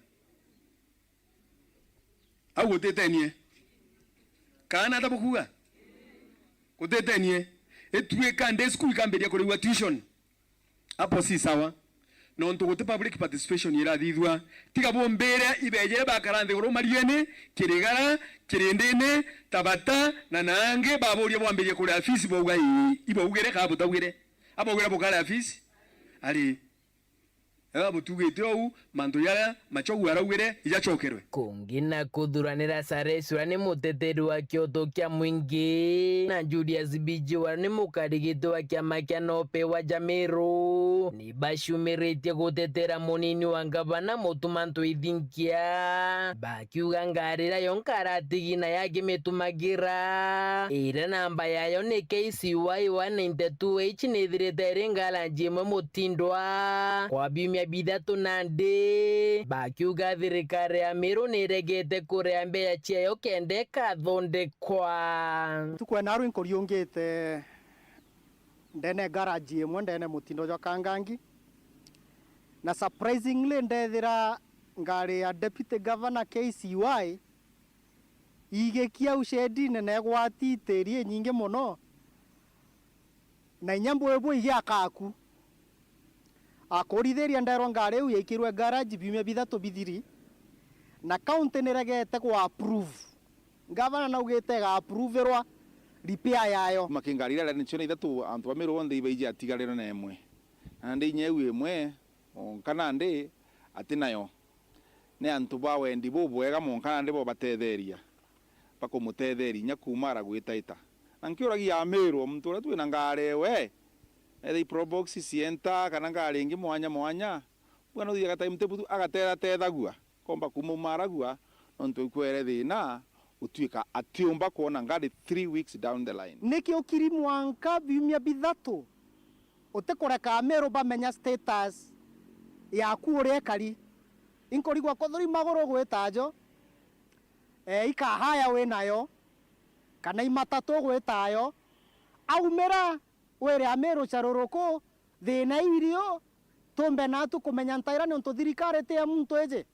Au gutetenie. Kana ata bukuga? Gutetenie. Ituika nde school ikambiria kurigwa tuition. Apo si sawa. Nontu guti public participation irathithua. Tiga bumbire ibejere bakara nthiguru mariene, kirigara, kirindine, tabata, na naangi baburia bwambirie kuria fees bauga ii, ibaugire ka butaugire. Abaugire bukare afisi? Ari. Eba butugite ou, mantu jaria Machogu araugire ijacokerwe. Kungi na kuthuranira Sares uria ni muteteri wa kioto kia mwingi, na Julius Biji uria ni mukarigiti wa kiama kia Nope wa Jamiru, ni bacumiritie gutetera munini wa ngavana Mutuma Ntwithinkia. Ba Kiuga ngari iria yonka aratigi nayo akimitumagira, iria namba yayo ni K C Y one ninety two H, nithirite iri ngaranji imwe Mutindwa kwa biumia bithatu nandi. Bakiuga thirikari ya Miru niregete kuria mbeca ciayo kenda ikathondekwa. Ntuku ya naru inkuriungite ndene garage imwe ndene Mutindwa jwa Kangangi, na surprisingly ndethira ngari ya Deputy Governor K C Y igikia au shedine na igwati tiri inyingi mono, na inya mbwibwi igiaka aku. Akurithiria nderwa ngari iu yaikirwe garage biumia bithatu bithiri, na county niregete ku approve. Ngavana naugite iga approverwa repair yayo. Kuma kingari iria ni ciona ithatu, antu ba Miru bonthe ibaiji atigarire na imwe. Na ndi inya iu imwe, monka nandi ati nayo. Ni antu ba wendi bubwega, monka nandi bo batetheria, bakumutetheria inya kuuma ara gwitaita. Na nkiuragia Amiru, muntu uria twina ngari ewe, ethei Probox, Sienta, kana ngari ingi mwanya mwanya, bwana uthiaga timetable tu, agatethateethagua. Komba kuuma umaragua, nontu ikwere thina, utuika atiumba kwona ngari three weeks down the line. Niki ukiri mwanka biumia bithatu utikureka Amiru bamenya status yaku uria ikari? Inkurigwa kuthuri maguru gwita ajo, e, ikahaya wi nayo, kana imatatu gwita ayo, aumira wire Amiru caruruku, thina irio, tumbe natu kumenya ntaira niuntu thirikari ti ya muntu iji.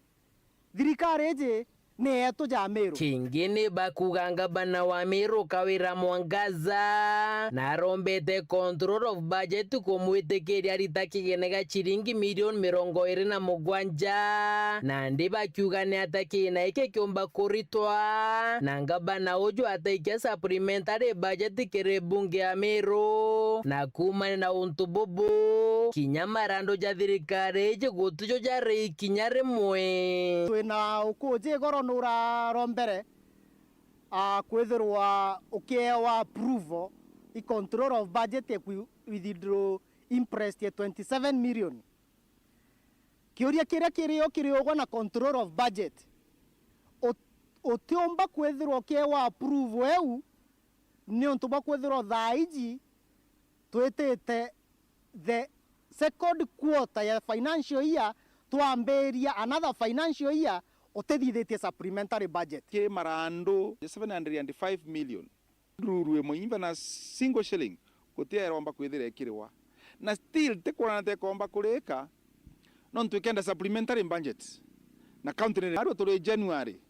Thirikari iji ni yetu ja Miru. Kingi ni bakuga ngabana wa Miru Kawira Mwangaza narombete control of budget kumwitikiria arita kigene ga ciringi milioni mirongo iri na mugwanja, nandi bakiuga ni ata kigina iki kiumba kuritwa, na ngabana uju ataikia supplementary budget kiri bunge ya Miru, na kuumania na untu bubu, kinya marandu ja thirikari iji gutijo jari kinya rimwe. Twina ukuji igoro nurarombere, a, kwithirwa ukiewa approval i control of budget ya kwi-, withdraw interest ya twenty seven million. Kiuria kiria kirio kiri ugwe na control of budget, ut-, utiumba kwithirwa ukiewa approval eu, niuntu bwa kwithirwa thaa iji twitite the second quarter ya financial year, twambiria another financial year utithithitie supplementary budget. Kiri marandu seven hundred and five million, ruru imwe imba na single shilling gutiairomba kwithira ikiriwa, na still tikwona tekomba kurika, nontu ikenda supplementary budget na county ni arua turi January.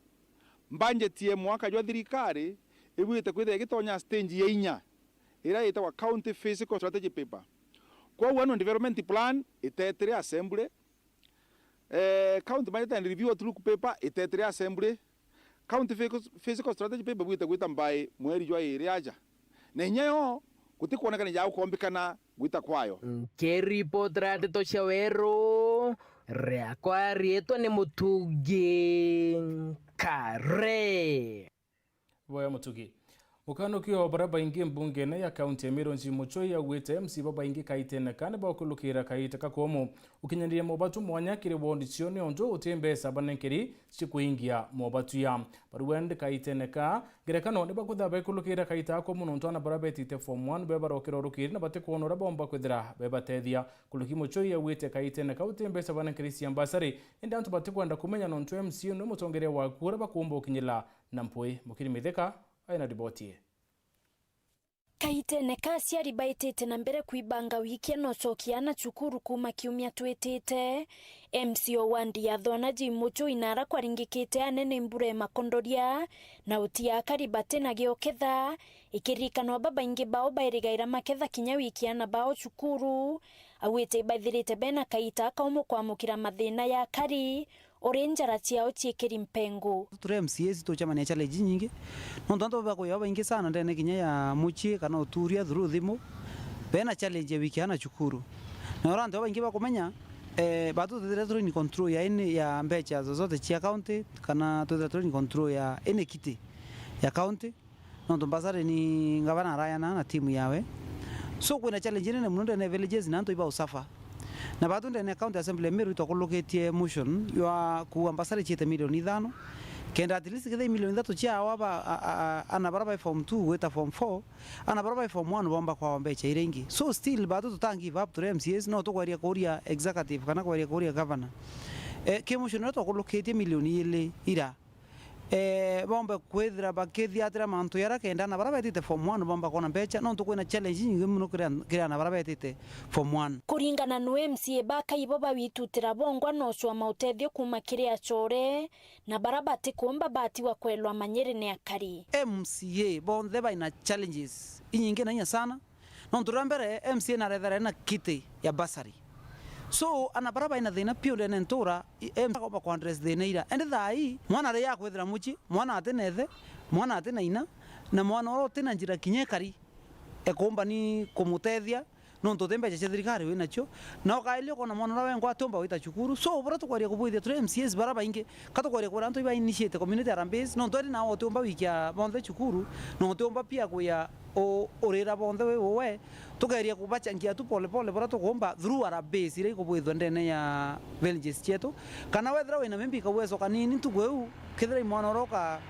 Budget ya mwaka jwa thirikari ibwite kwithira igitonya stage ya inya, iria itagwa County Fiscal Strategy Paper. Kwou annual development plan itetire assembly, eh, county budget and review outlook paper itetire assembly, county fiscal, fiscal strategy paper ibwite gwita mbai mweri jwa iri aja. Na inya yo gutikwonekana ja gukombikana gwita kwayo. Nkiripotera ndeto cia weru, riakwa riitwa ni Mutugi Kare. Boya Mutugi. Mukanukio baria baingi mbungene ya kaunti ya Meru Jim Muchoi augite M C A babaingi kaitene ka ni bakulukira kaita kakumu ukinyaniria mobatu mwanya kiri wondi cio niuntu uti mbeca banenkeri cikuingia mobatu ya. Baruendi kaitene ka ngerekano ni bakwithira bekulukira kaita kakumu nontu ana baria betite form one be barokira urukiri na batikwona uria bomba kwithira bebatethia. Kuruki Muchoi augite kaitene kau ti mbeca banenkeri cia mbasari, indi antu batikwenda kumenya nontu M C A ni mutongeria waku uria bakumba ukinyila na mpui. Mukiri Mithika aina riboti ii. Kaitene ka aciari baitite na mbere kwibanga wiki ana ucokia ana cukuru kuuma kiumia twitite, M C A o wandi ya Thona Jim Muchoi na ara kwaringikite anene mbura imakondoria na uti akari bati na gioketha, ikirikanwa babaingi bao bairigaira maketha kinya wiki ana bao cukuru, augite ibaithirite bena kaita kaumu kwamukira mathina ya akari, uri njara ciao ciikiri mpengo. Turi M C As tucemania challenge nyingi, nontu antu bakuya baingi sana ndene kinya ya mucii kana uturia through thimu, bena challenge ya wiki ana cukuru. Na uria antu babaingi bakumenya, eh, batu tutithire turi in control ya any, ya mbeca zozote cia county, kana tutithire turi in control ya any kiti ya county. Nontu mbasari ni ngavana arayana na timu yawe. So, kwina challenge nene mono ndene ya villages na antu iba usuffer. Na batu ndene ya County Assembly ya Meru itwakurukitie motion ya kuua mbasari ciite milioni ithano, kenda at least kethira milioni ithatu ciawa ba, a, a, a, ana bara bai form two gwita form four, ana bara bai form one bomba kwawa mbeca iria ingi. So, still batu tuta give up turi M C As, no tukweria kuria executive kana kweria kuria governor. Eh, ki motion uria twakurukitie milioni ili ira, eh, bombe kwithira bakithiatira mantu jaria kenda ana bara betite form one bomba kwona mbeca, nontu kwina challenge nyingi mono kiri an-, kiri ana bara betite form one. Kuringana nu M C A baka ibo bawitutira bongwa na ucwama utethio kuuma kiri acore, na bara batikumba batigwa kwelwa manyiri ni akari. M C A bonthe baina challenges inyingi na inya sana, nontu ria mbere, M C A narethera ena kiti ya bursary. So, ana bara baina thina piu ndene ntura, i-, M C A akomba ku address thina ira. Indi thaa ii, mwana ari akwithira mucii, mwana ati na ithe, mwana ati na ina, na mwana uria uti na njira kinya ikari, ekumba ni kumutethia, nontu uti mbeca cia thirikari winacio, na ukailia ukona mwana uria wengwa atiumba gwita cukuru. So, buria tukweria kubwithia turi M C As bara baingi, ka tukweria kwira antu iba initiate community harambee, nontu eri nao utiumba wikia bonthe cukuru, na utiumba pia kwia u-, urira bonthe wi uwe, tukeria kubachangia tu pole pole buria tukumba through harambee iria ikubwithua ndene ya villages cietu. Kana wethira wina maybe kauwezo kanini ntuku iu, kethira i mwana uroka,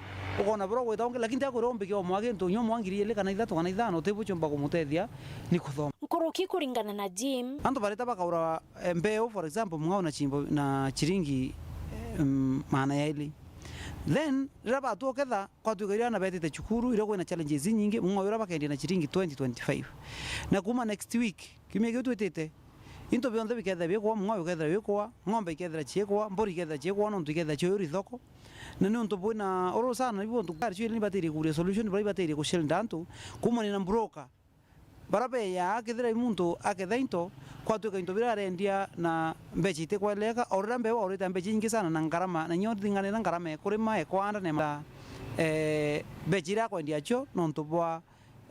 ukona buria ugwita ungi, lakini tiakwira umbikia o mwa gintu, nyua mwa ngiri ili kana ithatu kana ithano, utibuchumba kumutethia ni kuthoma. Nkuruki kuringana na Jim. Antu barita bakaura, eh, mbeu, for example, mung'ao na chimbo, na chiringi, eh, mm, maana yaili. Then, riria batua uketha, kwatuika iria ana betite cukuru, iria kwina challenges inyingi, mung'ao uria bakendia na chiringi twenty, twenty-five. Na kuma next week, kiumia kiu twitite, into bionthe bikethira bikwa, mung'ao ukethira wikwa, ng'ombe ikethira ciikwa, mburi ikethira ciikwa, nontu ikethira cio uri thoko. Na niuntu bwina uru sana, ibu untu kari cio ni batirie kuria solution, bari batirie kushield antu, kumania na broker. Bara beyaa, kethira i muntu aketha into, kwatuika into biria arendia na mbeca itikweleka, o riria mbeu aurite mbeca inyingi sana na ngarama, na nyo ringanira ngarama ya kurima, ya kwanda, na ya ma-, eh, mbeca iria akwendia cio nontu bwa,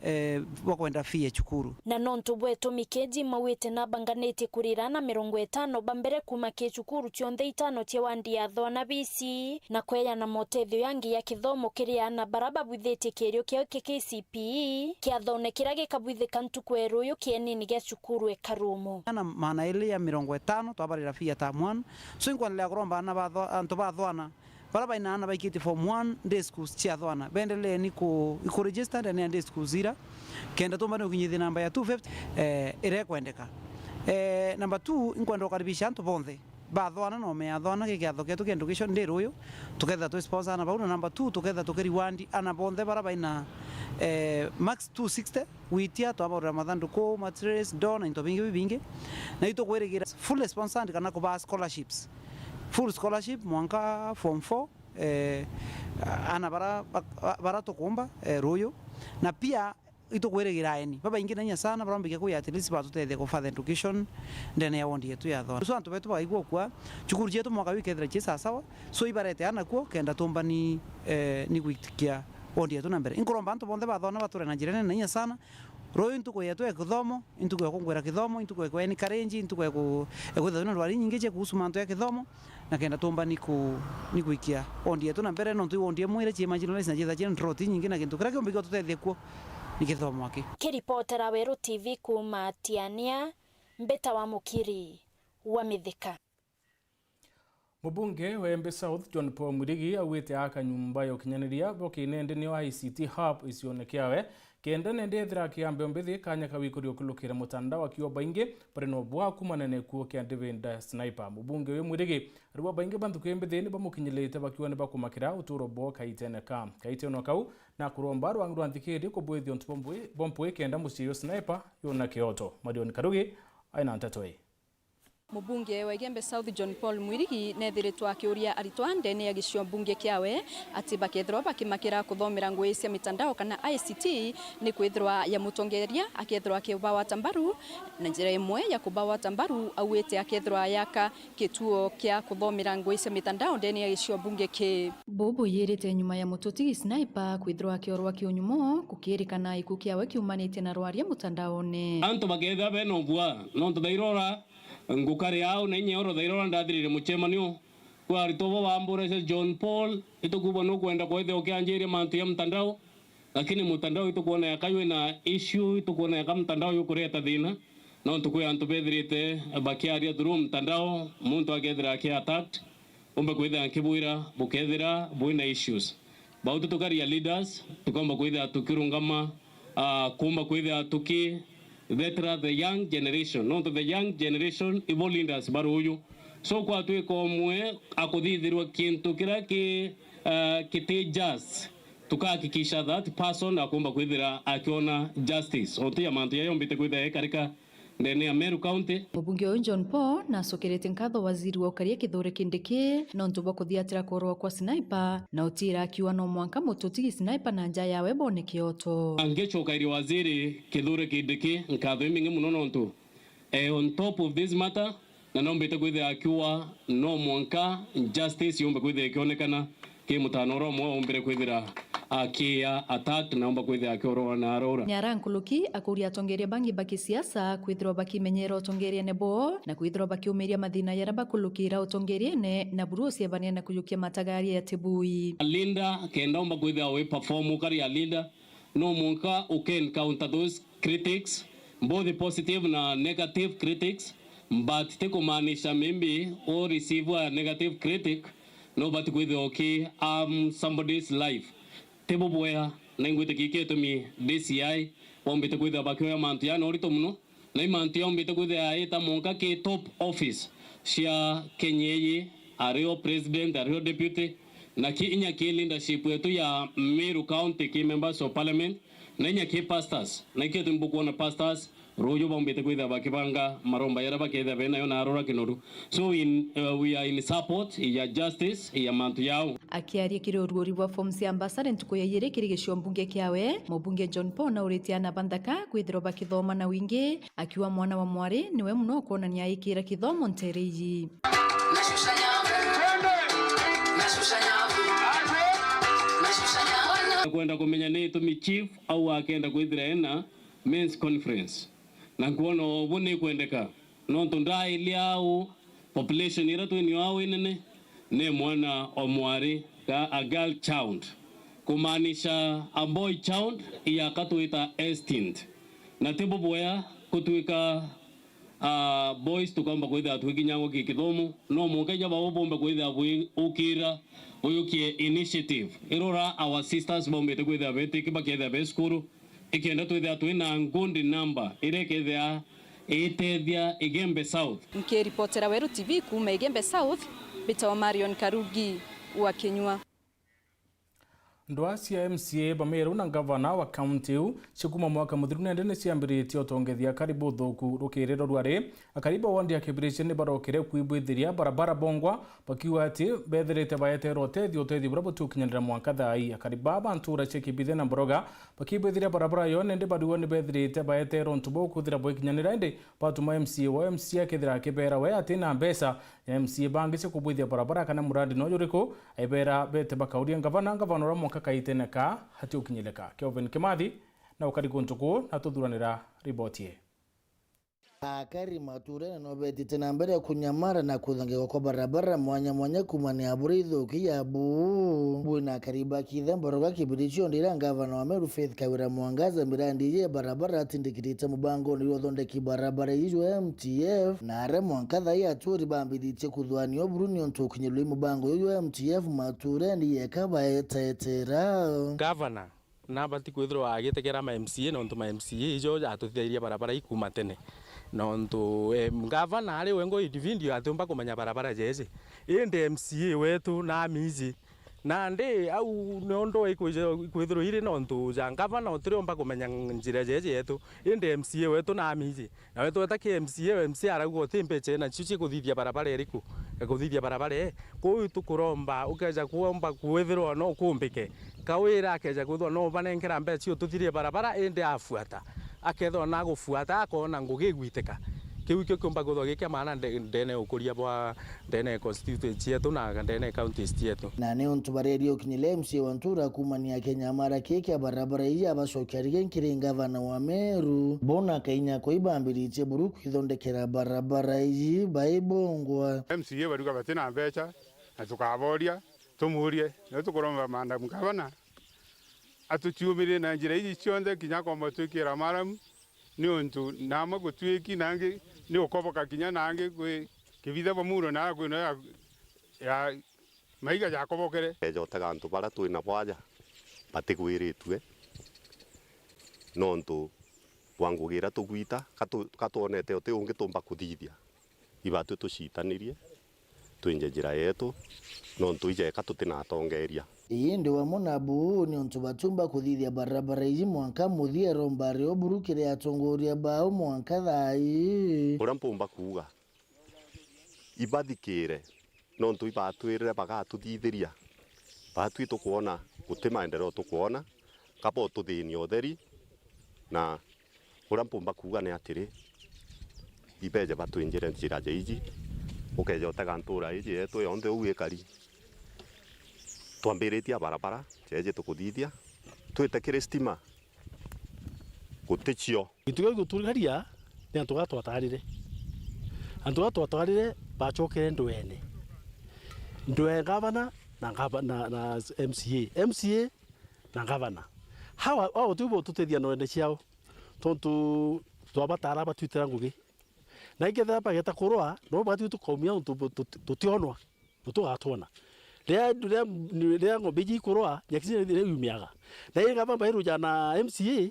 eh, bwa kwenda fee ya cukuru. Na nontu bwa itumi kiji mauite nabanganitie kurira ana mirongo itano ba mbere kuma ki cukuru cionthe itano cia wandi ya Thona B C, na kweana motethio yangi ya kithomo kiri ana bara babwithitie kierio kiao kia K C P E, kiathone kiria gikabwithika ntuku ya ruyu kienini gia cukuru e Karumo. Ana maana ili ya mirongo itano twabarira fee ya term one. So, inkwendelea kuromba ana ba Thwa-, antu ba Thwana bara baina ana baikitie form one day schools cia Thwana, bendelee ni ku, ku register ndene ya day schools ira, kenda tumba ni ukinyithia namba ya two fifty, eh, iria ikwendeka. Eh, number two, inkwenda ukaribisha antu bonthe ba Thwana na ome ya Thwana, ki kiatho kietu kia education day ruyu, tuketha twi sponsor ana bau, na number two, tuketha tukireward ana bonthe bara baina, eh, max two sixty, witia, twabaurira mathanduku, mattress, door, na into bingi bibingi. Na itukwirigira fully sponsored kana kubaa scholarships. Full scholarship mwanka form four, eh, ana bara, ba-, bara tukumba, eh, ruyu. Na pia itukwirigira aeni babaingi na inya sana, barambikia kuya at least batutethia ku further education ndene ya ward yetu ya Thona. So antu betu bakaigua ukua, cukuru cietu mwaka uyu ikethira cii sawasawa, so ibarete ana kuo, kenda tumbani, eh, ni gwitikia ward yetu na mbere. Inkuromba antu bonthe ba Thona bature na njira nene na inya sana, Ruuyu ntuku yetu ya kithomo, i ntuku ya kungwira kithomo, i ntuku ya ku encourage, i ntuku ya ku-, ya kwithirwa twina ndwari inyingi cia kuhusu mantu ya kithomo, na kenda tuumba ni ku-, ni gwikia wondi yetu na mbere, nontu i wondi imwe iria cii marginalized na ciitha ciina drought inyingi, na gintu kiria kiumba gigututethia kuo ni kithomo aki. Kiripotera Weru T V kuuma Tiania, Mbita wa Mukiri wa Mithika. Mubunge wa Embe South, John Paul Mwirigi, augite aaka nyumba ya ukinyaniria bwa kinende, nio I C T hub, gicione kiawe, kenda nende ethira akiambe mbithi kanya ka gwikuria ukulukira mutandao, akiuga baingi bari na ubwa kumana na gikuo kia David Sniper. Mubunge uyu Mwirigi ariuga baingi ba nthuku imbithi ni bamukinyirite bakiuga ni bakumakira uturo bwao kaitene ka. Kaitene kau, na kuromba rwangi rwa nthikiri kubwithia untu bwa mpwi, bwa mpwi kenda mucii uyu Sniper yona kioto. Marion Karugi aina nteto ii. Mubunge wa Igembe South John Paul Mwirigi neethiritwe akiuria aritwa ndene ya gicio mbunge kiawe ati bakethirwa bakimakira kuthomera ngugi cia mitandao kana I C T, ni kwithirwa ya mutongeria akethirwa akibawata mbaru, na njira imwe ya kubawata mbaru auite akethirwa yaka gituo kia kuthomera ngugi cia mitandao ndene ya gicio mbunge ki. Buu buyirite nyuma ya mututigi Sniper kwithirwa akiorwa kiunyumo, kukirikana gikuu kiawe kiumanitie na rwaria mutandaone. Antu bakethirwa bena ubua, nontu thairora ngukari au na inya oro thairora ndathirire mucemanio, kwi aritwa bo bamburacia, John Paul, itukuuga nukwenda kwithirwa ukianjiria mantu ya mtandao, lakini mtandao itukwona yaka wina issue, itukwona yaka mtandao yukureta thina, nontu kwi antu bethirite bakiaria through mtandao, muntu akethira aki attacked, umbe kwithira nkibwira bukethira bwina issues. Bau tutukaria leaders, tukomba kwithira tukirungama, ah, kumba kwithira tuki vetera the young generation. Nontu the young generation ibo leaders ba ruuju. So kwatwika umwe akuthithirwa kintu kiria ki, ah, kiti just, tukahakikisha that person akumba kwithira akiona justice. Ontu ya mantu ya yombite kwithira ekarika ndene ya Meru County. Mubunge uyu John Paul nacokeretie nkatho waziri wa ukaria Kithure Kindiki nontu bwa kuthiatira kuorwa kwa Sniper na utira akiuga no mwanka mututigi Sniper na nja yawe bone kioto. Ngicokairia waziri Kithure Kindiki nkatho imingi muno nontu, eh, on top of this matter, na nombite kwithira akiuga no mwanka justice yumbe kwithira ikionekana ki mutano uria umwe umbire kwithira akiya attack na umba kwithira akiorwa na arora. Ni ara nkuluki akuria atongeria bangi ba kisiasa kwithirwa bakimenyera utongeriene bwao na kwithirwa bakiumiria mathina jaria bakulukira utongeriene na buru uciebania na kujukia matagaria ya tibui. Linda, kenda umba kwithira wi perform ukari a leader, no mwanka uke encounter those critics, both positive na negative critics, but ti kumaanisha maybe u receive a negative critic, no but kwithirwa uki harm somebody's life. Ti bubwea, na ingwitikia gitumi D C I bombite kwithirwa bakioya mantu jana urito muno, na i mantu yombite kwithira yaita mwanka ki top office cia Kenya iji, ario president, ario deputy, na ki inya ki leadership yetu ya Meru County, ki members of parliament, na inya ki pastors. Na ikio tumbukwona pastors ruuju bombite kwithira bakibanga maromba jaria bakethira benayo na arora kinoru. So in, uh, we are in support ya justice ya mantu yao. Akiaria kiri uruori bwa Forms ya Ambassador ntuku ya ijiri kiri gicio mbunge kiawe, mubunge John Paul nauritie ana ba nthaka kwithirwa bakithoma na wingi, akiuga mwana wa mwari niwe muno ukwonania aikira kithomo ntere iji. Kwenda kumenya ni itumi chief au akenda kwithira ena men's conference. Na nkwona ubu ni kwendeka, nontu ndailia au, population iria twinio au inene ni mwana o mwari, ka a girl child, kumaanisha a boy child iyaka twita extinct. Na ti bubwea kutwika, ah, boys tukomba kwithira twikinyangwa ki kithomo, no mwanka inya babo bombe kwithira bwiukira buyukie initiative irora our sisters bombite kwithira betiki bakethira be cukuru, ikenda twithira twina good number iria ikethira itethia Igembe South. Nkiripotera Weru T V kuuma Igembe South, mbitawa Marion Karugi wa Kinyua. Ndwaa cia M C A ba Meru na ngavana wa kaunti iu cia kuuma mwaka muthiru nende ni ciambiritie utongethia akari buthuku rukiri rwa rwari. Akari ba wandi ya Kibirichi ni barokire kwibwithiria barabara bongwa, bakiuga ati bethirite baeterwa utethio, utethio buria butiukinyanira mwanka thaa ii. Akari baa ba ntura cia Kibithe na Mboroga bakibwithiria barabara yo, nende bariuga ni bethirite baeterwa untu bwa kwithira bwikinyanira, indi batuma M C A wao, M C A akethira akibera we ati na mbeca ya M C A bangi cia kubwithia barabara kana murandi no juriku, aibera bete bakauria ngavana, ngavana uria mwanka kaitene ka atiukinyirika. Kelvin Kimathi na ukari guntu kuu na tuthuranira riboti ii. Akari maturene no betite na mbere kunyamara na kuthangika kwa barabara mwanya mwanya kuumania buri ithuki ya buu. Bwina akari ba Kithemboroga Kibirichio ndira ngavana wa Meru Faith Kawira Mwangaza mirandi iji ya barabara atindikirite mubangoni jwa uthondeki barabara iji jwa M T F, na aria mwanka thaa ii aturi bambiritie kuthuania buru niuntu ukinyirwa i mubango juju jwa M T F matureni yeka baetetera. Gavana nabati kwithirwa agitegera ma M C A, nontu ma M C A ijo jatutithairie barabara ii kuuma tene. Nontu, em, ngavana ari we ngo individual atiumba kumenya barabara jeje. Indi M C A wetu namiji. Nandi au niondo ikwija-, ikwithirwa iri nontu ja ngavana utiriumba kumenya njira jeje yetu. Indi M C A wetu namiji. Nawe tweta ki M C A, M C A arauga uti mbecha ina cio cia kuthithia barabara iriku? Ya kuthithia barabara ii. Kwou tukuromba, ukeja kuomba kwithirwa no ukumbike. Kawira akeja kwithirwa no ubanenkera mbecha cio tuthirie barabara, indi afuata. Akethirwa na gufuata, akona ngugi igwitika. Kiu ikio kiumba kwithirwa gi kia maana nde-, ndene ya ukuria bwa, ndene ya constituency yetu na ndene ya counties cietu. Na niuntu bareria ukinyire M C A wa ntura kuumania kinyamara kii kia barabara iji abacokia rigi nkiri ngavana wa Meru, bona kainya koi bambiritie buru kwithondekera barabara iji baibongwa. M C A bariuga batina mbecha, na tukaboria, tumurie, niu tukuromba madam gavana atuciumirie na njira iji cionthe, kinya akomba twikira maramu, niuntu namwe gutwiki nangi ni ukoboka kinya nangi kwi kibitha bwa muro na kwino ya, ya maiga jakobokere. Eja utega antu baria twina bo aja batigwiritue, nontu bwa ngugi iria tugwita, ka tu-, ka twonete uti ungi tumba kuthithia, ibatwi tucitanirie, twinje njira yetu, nontu ijeka tutinatongeria. Indi wamwe na buu, niuntu batiumba kuthithia barabara iji mwanka muthia, romba rio buru kiri atongoria bao mwanka thaa ii. Uria mpumba kuuga, ibathikire, nontu ibatwirire bagatuthithiria. Batwi tukwona guti maendeleo tukwona, kaba ututhinia utheri, na uria mpumba kuuga ni atiri, ibeje batwinjire njira ja iji, ukeja utega ntura iji yetu yonthe uu ikari. Twambiritie barabara jeje tukuthithia, twite kiri stima, guti cio. Gintu kiu giturigaria ni antu aa twatarire. Antu aa twatarire bacokere ndwene. Ndwe ngavana na ngava-, na, na M C A. M C A na ngavana. Hawa, hawa tio bo tutethia ndwene ciao. Tontu twabatara batwitira ngugi. Na ikethira bageta kurwa, no batwi tukaumia untu bu-, tuti-, tutionwa. Tugatwona. Riria, riria, riria ng'ombe iji ikurwa, nyaki cia riu iumiaga. Na ii ngavana bairuja na M C A,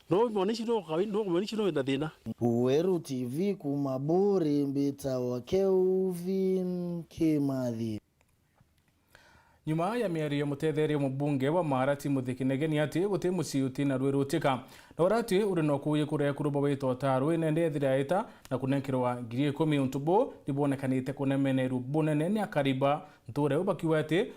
no mwana ici no kawi-, no mwana ici no wina thina. Weru T V kuuma Buri, mbitawa Kelvin Kimathi. Nyuma ya miario ya mutetheria mubunge wa Maara Timothy Kinegeni ati guti mucii utina rwi rutika, na uria ati uri na ukuuji kuria kurubawitwa ta rwi nende ethira aita na kunenkerwa ngiri ikumi. Untu buu ni bwonekanite kunemenerua bunene ni akari ba ntuura iu, bakiuga ati,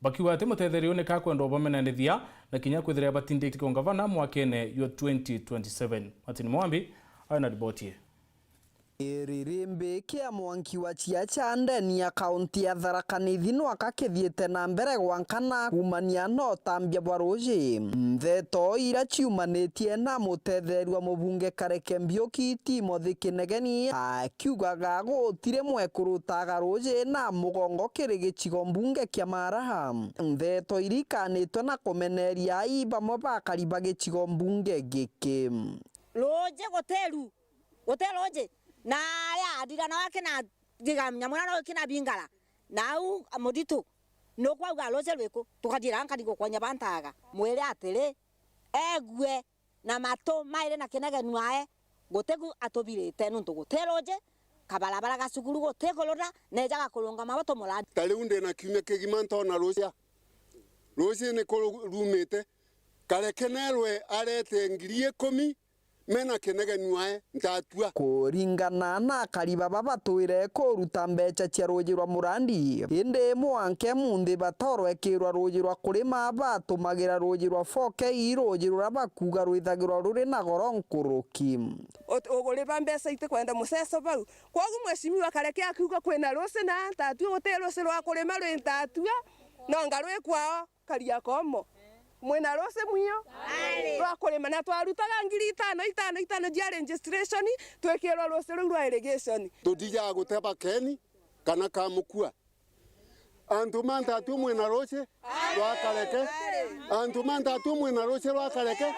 bakiuga ati mutetheria uyu ni kakwenda ubamenanithia na kinya kwithira batindikirwe ngavana mwakene jwa twenty twenty-seven. Martin Mwambi ari na riboti ii. Kiririmbi kia mwanki wa ciaca ndeni ya kaunti ya Tharaka Nithi nwaka kithiite na mbere gwankana kuumania na utambia bwa ruuji. Ntheto ira ciumanitie na mutetheerua mubunge Kareke Mbiuki, Timothy Kinegeni, akiugaga gutiri mwekuru utaaga ruuji na mugongo kiri gicigo mbunge kia Maara. Ntheto iri ikanitwe na kumeneria ai bamwe ba akari ba gicigo mbunge giki. Ruuji gutiru. Guti ruuji, na aria andira nao akina thiga nyamura nao ikina bingara, na au muritu, nukwauga ruuji rwiku? Tukathira nkari gukonya bantaga. Mwire atiri, egue na matu mairi na kinegenu ae, guti ku atubirite, nuntu guti ruuji, kabarabara ga cukuru guti kurura, nejaga kurungama bo tumurandi. Ta riu ndina kiumia kigima ntoona ruuji, ruuji ni kurumite, Kareke nerwe arete ngiri ikumi, mena kinegenu ae, ntatua. Kuringana na akari baba batwire kuruta mbecha cia ruuji rwa murandi, indi mwanke munthi batorwekirwa ruuji rwa kurima, batumagira ruuji rwa four K, ruuji ruria bakuuga rwithagirwa ruri na goro nkuruki. Ut-, uguriba mbecha itikwenda muceco bau. Kwogu mheshimiwa Kareke akiuga kwina ruuji na ntatua, guti ruuji rwa kurima rwi ntatua, nonga rwi kwao. Kariakomo. Mwina ruuji mwiyo rwa kurima, na twarutaga ngiri itano, itano, itano cia registration, twikirwa ruuji ruu rwa irrigation. Tutijaga guteba Keni kana Kamukua. Antu mantatu mwina ruuji rwa Kareke. Antu mantatu mwina ruuji rwa Kareke.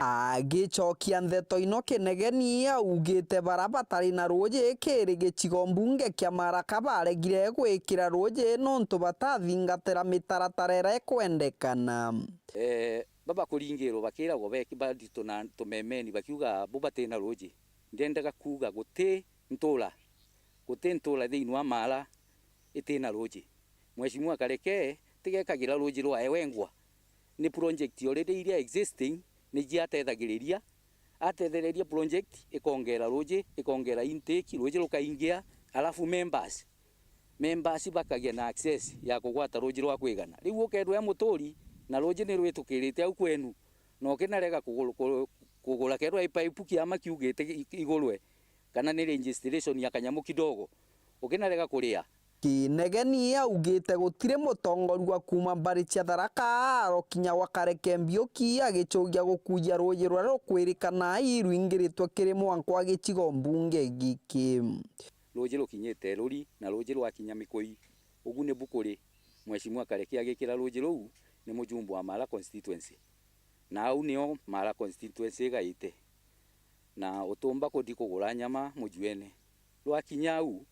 Agicokia ndeto ino, Kinegeni augite bara batari na ruuji kiri gicigo mbunge kia Maraka baregire gwikira ruuji nontu batathingatira mitaratara iria ikwendekana. Eh, baba kuringirwa bakiragwa beki-, bari tuna-, tumemeni bakiuga, "Bu bati na ruuji." Ndiendaga kuuga guti ntuura, guti ntuura thiini wa Maara iti na ruuji. Mheshimiwa Kareke tigekagira ruuji rwae wengwa. Ni project already iria existing ni jiatethagiriria. Atethereria project, ikongera ruuji, ikongera intake, ruuji rukaingia, alafu members, members bakagia na access ya kugwata ruuji rwa kwigana. Riu ukeethirwa e muturi na ruuji ni rwitukirite au kwenu, na ukinarega kugul-, ku-, kugura, keethirwa i pipe kiama kiugite i-, igurwe, kana ni registration ya kanyamu kidogo, ukinarega kuria. Kinegeni augite gutiri mutongoria kuuma mbari cia Tharaka arokinya gwa Kareke Mbiuki agicuria gukuja ruuji ruria rukwirikana irwingiritwe kiri mwanka wa gicigo mbunge giki. Ruuji rukinyite Ruri na ruuji rwakinya Mikui, ugu nibu kuri Mheshimiwa Kareke agikira ruuji ruu ni mujumbe wa Maara constituency, na au nio Maara constituency igaite, na utumba kuthi kugura nyama mujuene. Rwakinya au,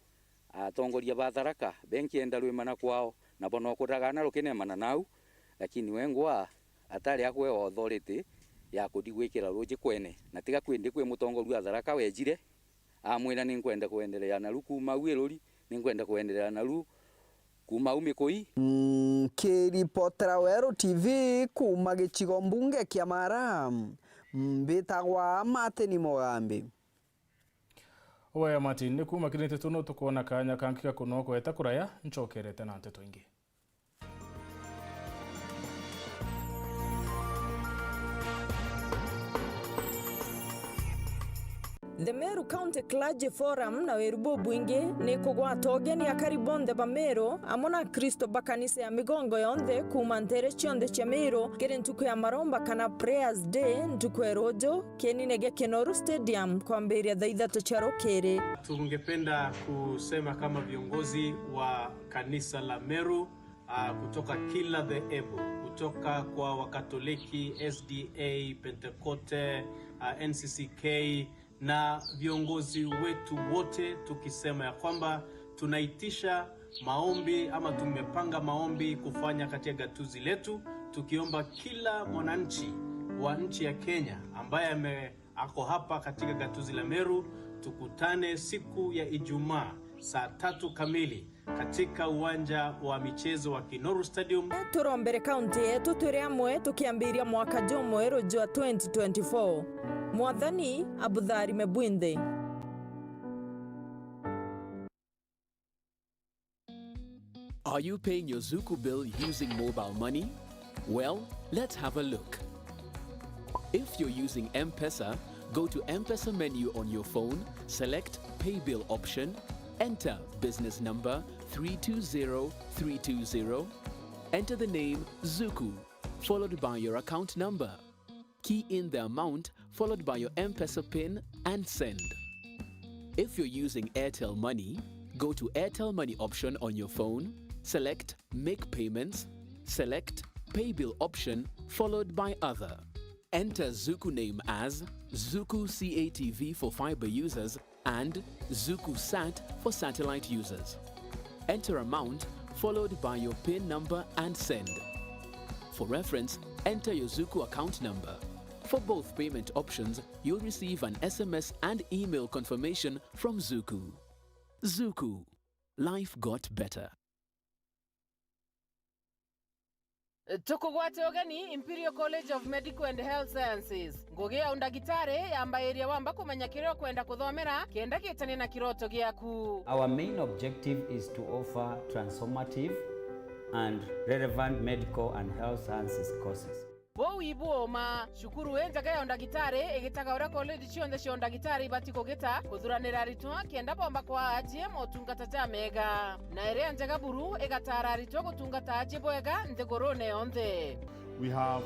atongoria ba Tharaka benkienda rwimana kwao, nabo no kuthagana rukinemana nau, lakini wengwa atari akwe authority ya kuthi gwikira ruuji kwene, na tiga kwindi kwi mutongoria wa Tharaka wejire, amwira, "Ninkwenda kwenderea naru kuuma au Iruri, ninkwenda kwenderea naru kuuma au Mikui." Nkiripotera Weru T V kuuma gicigo mbunge kia Maara, mbitagwa Martin Mugambi. Waya Martin, ni kuuma kiri nteto no tukwona kaanya kangi ga kunogweta kuraya, ncokerete na nteto ingi. The Meru County Clergy Forum na weru bubwingi ni kugwata ugeni akari bonthe ba Meru, amwe na Akristo ba kanisa ya migongo yonthe kuuma nteere cionthe cia Meru, kiri ntuku ya maromba kana Prayers Day, ntuku ya ruuju, kienine gia Kinoru Stadium, kwambiria thaa ithatu cia rukiri. Tungependa kusema kama viongozi wa kanisa la Meru, ah, kutoka kila dhehebu, kutoka kwa Wakatoliki, S D A, Pentekote, ah, N C C K, na viongozi wetu wote, tukisema ya kwamba tunaitisha maombi ama tumepanga maombi kufanya katika gatuzi letu, tukiomba kila mwananchi wa nchi ya Kenya ambaye ame-, ako hapa katika gatuzi la Meru, tukutane siku ya Ijumaa saa tatu kamili katika uwanja wa michezo wa Kinoru Stadium. Turombere kaunti yetu turi amwe tukiambiria mwaka jumweru jwa twenty twenty-four. Mwathani abutharime bwinthe. Are you paying your Zuku bill using mobile money? Well, let's have a look. If you're using M-Pesa, go to M-Pesa menu on your phone, select Pay Bill option, enter business number three two zero three two zero, enter the name Zuku, followed by your account number. Key in the amount followed by your M-Pesa pin and send. If you're using Airtel Money, go to Airtel Money option on your phone, select Make Payments, select Pay Bill option followed by Other. Enter Zuku name as Zuku C A T V for fiber users and Zuku Sat for satellite users. Enter amount followed by your pin number and send. For reference, enter your Zuku account number. For both payment options, you'll receive an S M S and email confirmation from Zuku. Zuku. Life got better. Tukugwate ugeni Imperial College of Medical and Health Sciences. Ngugi ya undagitari yambairia wamba kumenya kiria ukwenda kuthomera kenda gitanie na kiroto giaku. Our main objective is to offer transformative and relevant medical and health sciences courses. Buu ibu uma. Cukuru injega ya undagitari igitaga uria college cionthe cia undagitari ibati kugita, kuthuranira aritwa kenda bomba kwaa ajie motungata jamega. Na iria njega buru igataara aritwa gutungata ajie bwega nthigurune yonthe. We have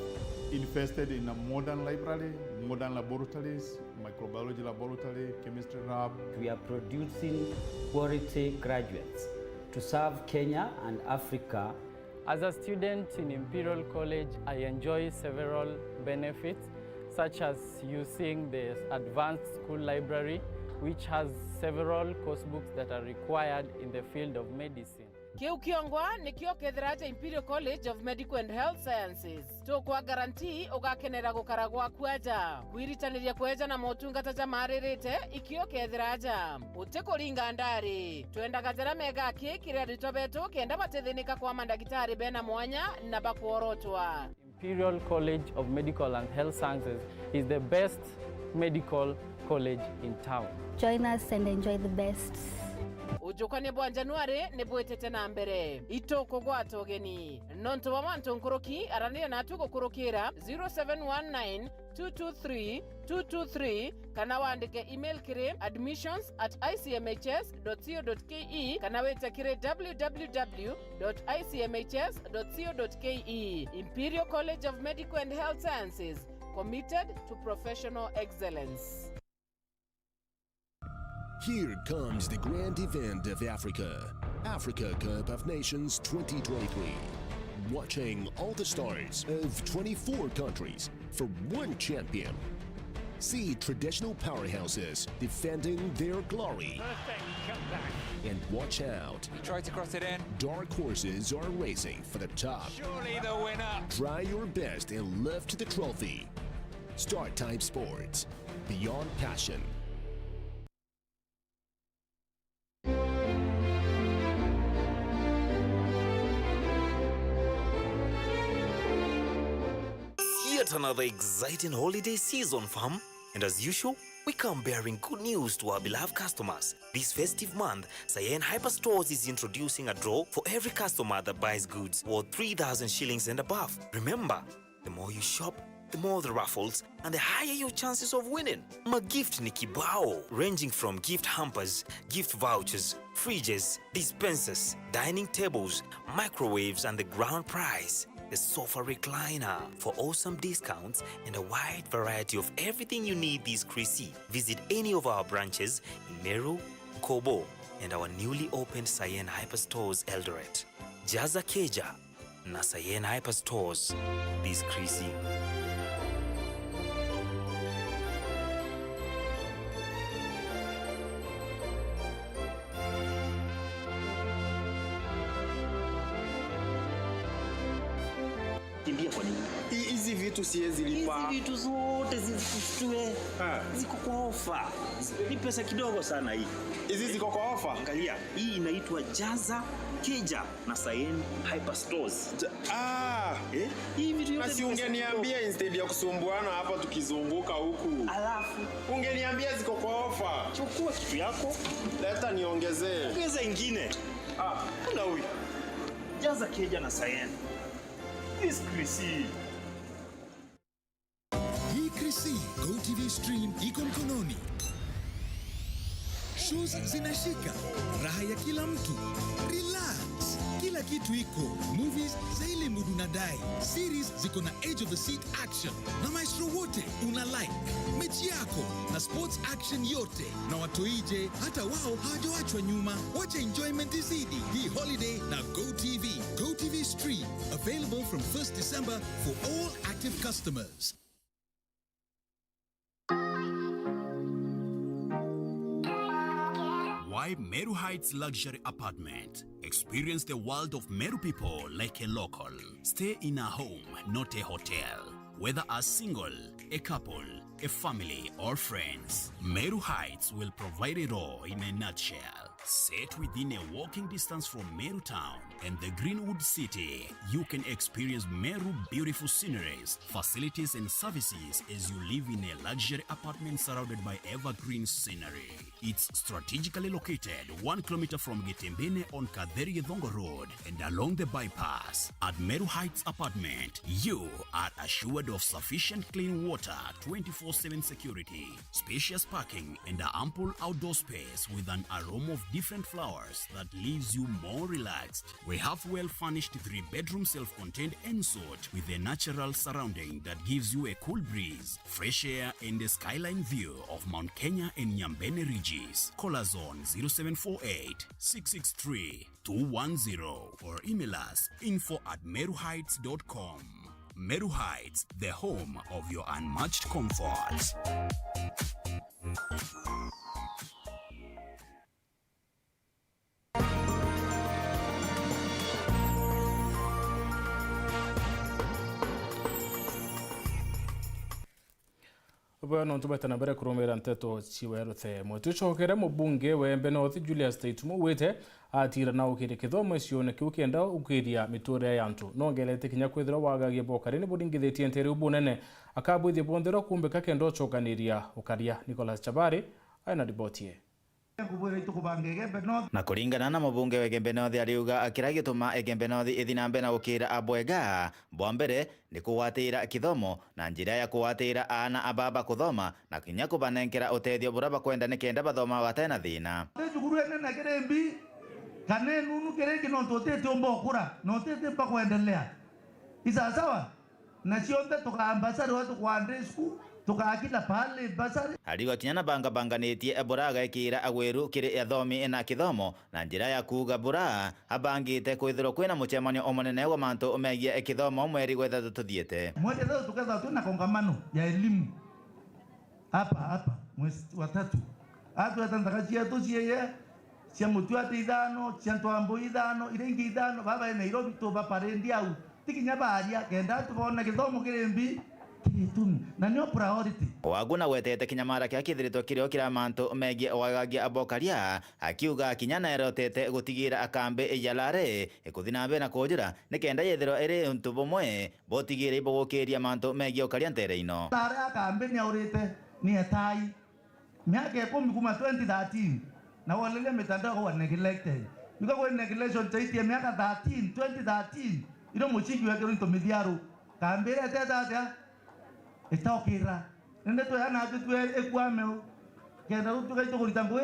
invested in a modern library, modern laboratories, microbiology laboratory, chemistry lab. We are producing quality graduates to serve Kenya and Africa. As a student in Imperial College, I enjoy several benefits, such as using the advanced school library, which has several course books that are required in the field of medicine. Kiu kiongwa nikio ukethira aja Imperial College of Medical and Health Sciences. Tukwa guarantee ugakenera gukara gwaku aja. Kwiritaniria kweja na motungata jamaaririte ikio ukethira aja. Utikuringa ndari. Twendaga jaria mega aki kiri aritwa betu kenda batithinika kwa mandagitari bena mwanya na bakworotwa. Imperial College of Medical and Health Sciences is the best medical college in town. Join us and enjoy the best. Ujukania bwa Januari ni bwitite na mbere. Itukugwata ugeni. Nontu bwa mantu nkuruki, aranire natu gukurukira zero seven one nine two two three two two three kana wandike email kiri admissions at I C M H S dot co dot K E kana wite kiri W W W dot I C M H S dot co dot K E. Imperial College of Medical and Health Sciences, committed to professional excellence. Here comes the grand event of Africa, Africa Cup of Nations twenty twenty-three. Watching all the stars of twenty-four countries for one champion. See traditional powerhouses defending their glory. And watch out. He tried to cross it in. Dark horses are racing for the top. Surely the winner. Try your best and lift the trophy. Start Time Sports. Beyond passion. Yet another exciting holiday season, fam. And as usual, we come bearing good news to our beloved customers. This festive month, Sayen Hyperstores is introducing a draw for every customer that buys goods worth three thousand shillings and above. Remember, the more you shop, the more the raffles, and the higher your chances of winning. Ma gift ni kibao, ranging from gift hampers, gift vouchers, fridges, dispensers, dining tables, microwaves, and the grand prize, the sofa recliner. For awesome discounts and a wide variety of everything you need this Chrissy, visit any of our branches in Meru, Kobo, and our newly opened Sayen Hyperstores Eldoret. Jaza keja na Sayen Hyperstores this Chrissy. Kimbia kwa nini? Hi-, hizi vitu siwezi lipa. Hizi vitu zote zisishtue. Ah. Ziko kwa ofa. Ni pesa kidogo sana hii. Hizi ziko kwa ofa? Angalia, hii inaitwa Jaza Keja na Sayen Hyperstores. Ja-, ah. Eh? Hii vitu yote ni pesa kidogo. Na si ungeniambia instead ya kusumbuana hapa tukizunguka huku. Alafu? Ungeniambia ziko kwa ofa. Chukua kitu yako. Leta niongezee. Ongeza ingine. Ah. Kuna huyu. Jaza Keja na Sayen. This Chrissy. Hii Chrissy, GoTV Stream iko mkononi. Shows zinashika, raha ya kila mtu. Relax, kila kitu iko. Movies za ile mood unadai. Series ziko na edge of the seat action. Na maestro wote una like. Mechi yako na sports action yote. Na watoije, hata wao hawajaachwa nyuma. Wacha enjoyment izidi hii holiday na GoTV. GoTV Stream, available from first December for all active customers. Why Meru Heights Luxury Apartment? Experience the world of Meru people like a local. Stay in a home, not a hotel. Whether a single, a couple, a family, or friends, Meru Heights will provide it all in a nutshell. Set within a walking distance from Meru town and the Greenwood City, you can experience Meru beautiful sceneries, facilities, and services as you live in a luxury apartment surrounded by evergreen scenery. It's strategically located one kilometer from Getembene on Katheri Githongo Road and along the bypass. At Meru Heights Apartment, you are assured of sufficient clean water, twenty-four seven security, spacious parking, and ample outdoor space with an aroma of different flowers that leaves you more relaxed. We have well-furnished three-bedroom self-contained N SOT with a natural surrounding that gives you a cool breeze, fresh air, and a skyline view of Mount Kenya and Nyambene Ridges. Call us on zero seven four eight, six six three, two one zero or email us info at meruheights dot com. Meru Heights, the home of your unmatched comforts. Bwa nontu bweta na mbere kurumira nteto ciwe ruthemo. Tucokere, mubunge wa Embe North Julius Taitumo wite atigire na ukiria kithomo gicione kiu kenda ukiria miturire ya antu. Nongerete kinya kwithirwa wagagia bokari ni buringithitie ntere iu bunene. Akabwithia bonthe uria kumbika kenda ucokaniria ukaria. Nicholas Chabari aina riboti ye. Nkubwira itukubanga Igembe North. Na kuringana na mubunge wa Igembe North ariuga kiria gituma Igembe North ithi na mbere na gukira abwega, bwa mbere ni kugwatira kithomo na njira ya kugwatira aana a baba kuthoma na kinya kubanenkera utethio buria bakwenda nikenda bathoma batena thina. Ti cukuru inene kiri mbi, kana inunu kiri ingi, nontu utitiumba ukura na utitiumba kwendelea. Isasawa? Na cionthe tukaa mbasari, watu kwa day school, tukaa kila pahali mbasari. Ariuga kinya na bangabanganitie buria agekira agwiru kiri athomi na kithomo, na njira ya kuuga buria abangite kwithirwa kwina mucemanio umunene wa mantu megie kithomo mweri gwa ithatu tuthiite. Mweri ithatu tukethirwa twina kongamano ya elimu hapa hapa mwezi wa tatu. Atweta nthaka cietu cieye cia mutuati ithano, cia ntwambu ithano, iria ingi ithano, baba e Nairobi, tubaparendi au. Ti kinya baria, kenda antu boona githomo kiri mbi, kiri itumi, na nio priority. Waguna gwetete kinya mara kia kithiritwe kirio kira mantu megie wagagia abokaria, akiuga kinya naerotete gutigira akambi ya Lare ikuthi na mbere na kujira, nikenda yethirwa iri untu bumwe botigire ibugukiria mantu megie ukaria ntere ino. Lare akambi ni aurite, ni etai. Miaka ikumi kuma twenty thirteen, na woleria mitandao wa neglected. Nika kwi neglection taitie miaka thirteen, twenty thirteen, iro muciki wekirwe into mithiaru. Kambira etete atia? Itokira. Nende twea natwe twe ikwame u. Kenda tukaite kurita ngui.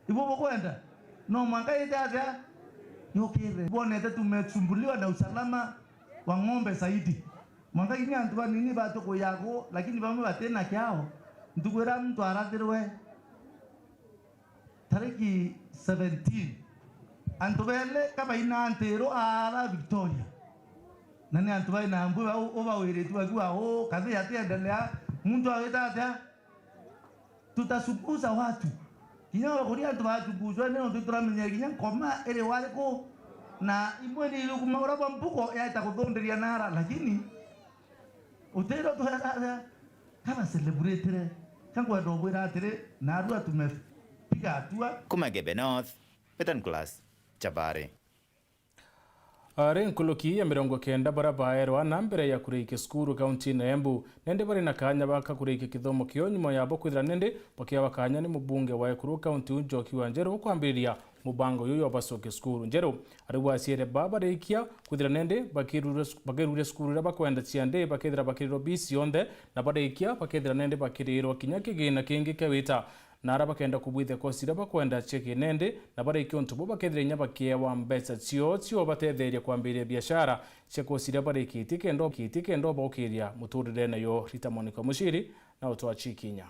Ibo bukwenda? No mwanka ite atia? Yukire. Bwonete tumesumbuliwa na usalama wa ng'ombe zaidi. Mwanka kinya antu banini batu kuyagu, lakini bamwe batina kiao. Ntuku iria muntu arathirwe tariki seventeen, antu bele kabaina ntiru ara Victoria. Na ni antu baina mbu bau ubawiritwe akiwa u kathi atiendelea, muntu awita atia? Tutachunguza watu. Kinya oro kuria antu bachunguzwa ni nontu turamenyera kinya nkoma iri wariku, na imwe ni irukuma uria bwa mbugo yaita kuthundiria nara, lakini utiro twega kaba celebrate-re. Ka ngwenda ubwira atiri, narua tumepiga hatua. Kuma Igembe North, Peter Nicholas Chabari. Ari nkuruki ya mirongo kenda baria baerwa na mbere ya kurikia cukuru kaunti-ini ya Embu, nindi bari na kanya baka kurikia kithomo kio nyuma yabo kwithira nindi bakiawa kanya ni mubunge wa ekuru kaunti u Njoki wa Njeru kwambiriria mubango uyu wa bacoke cukuru. Njeru ari waciere ba barikia kwithira nindi bakirure, bakirure cukuru iria bakwenda ciandi bakethira bakirirwa bisi yonthe, na barikia bakethira nindi bakirirwa kinya kigina kingi kia wita. Na aria bakenda kubwithia kosi iria bakwenda cia kinindi, na barikia untu buu bakethira inya bakiewa mbeca cio cio batetheria kwambiria biashara cia kosi iria barikitie kenda, kitie kenda baukiria muturirene yo. Rita Monica Muciri na utwachi kinya.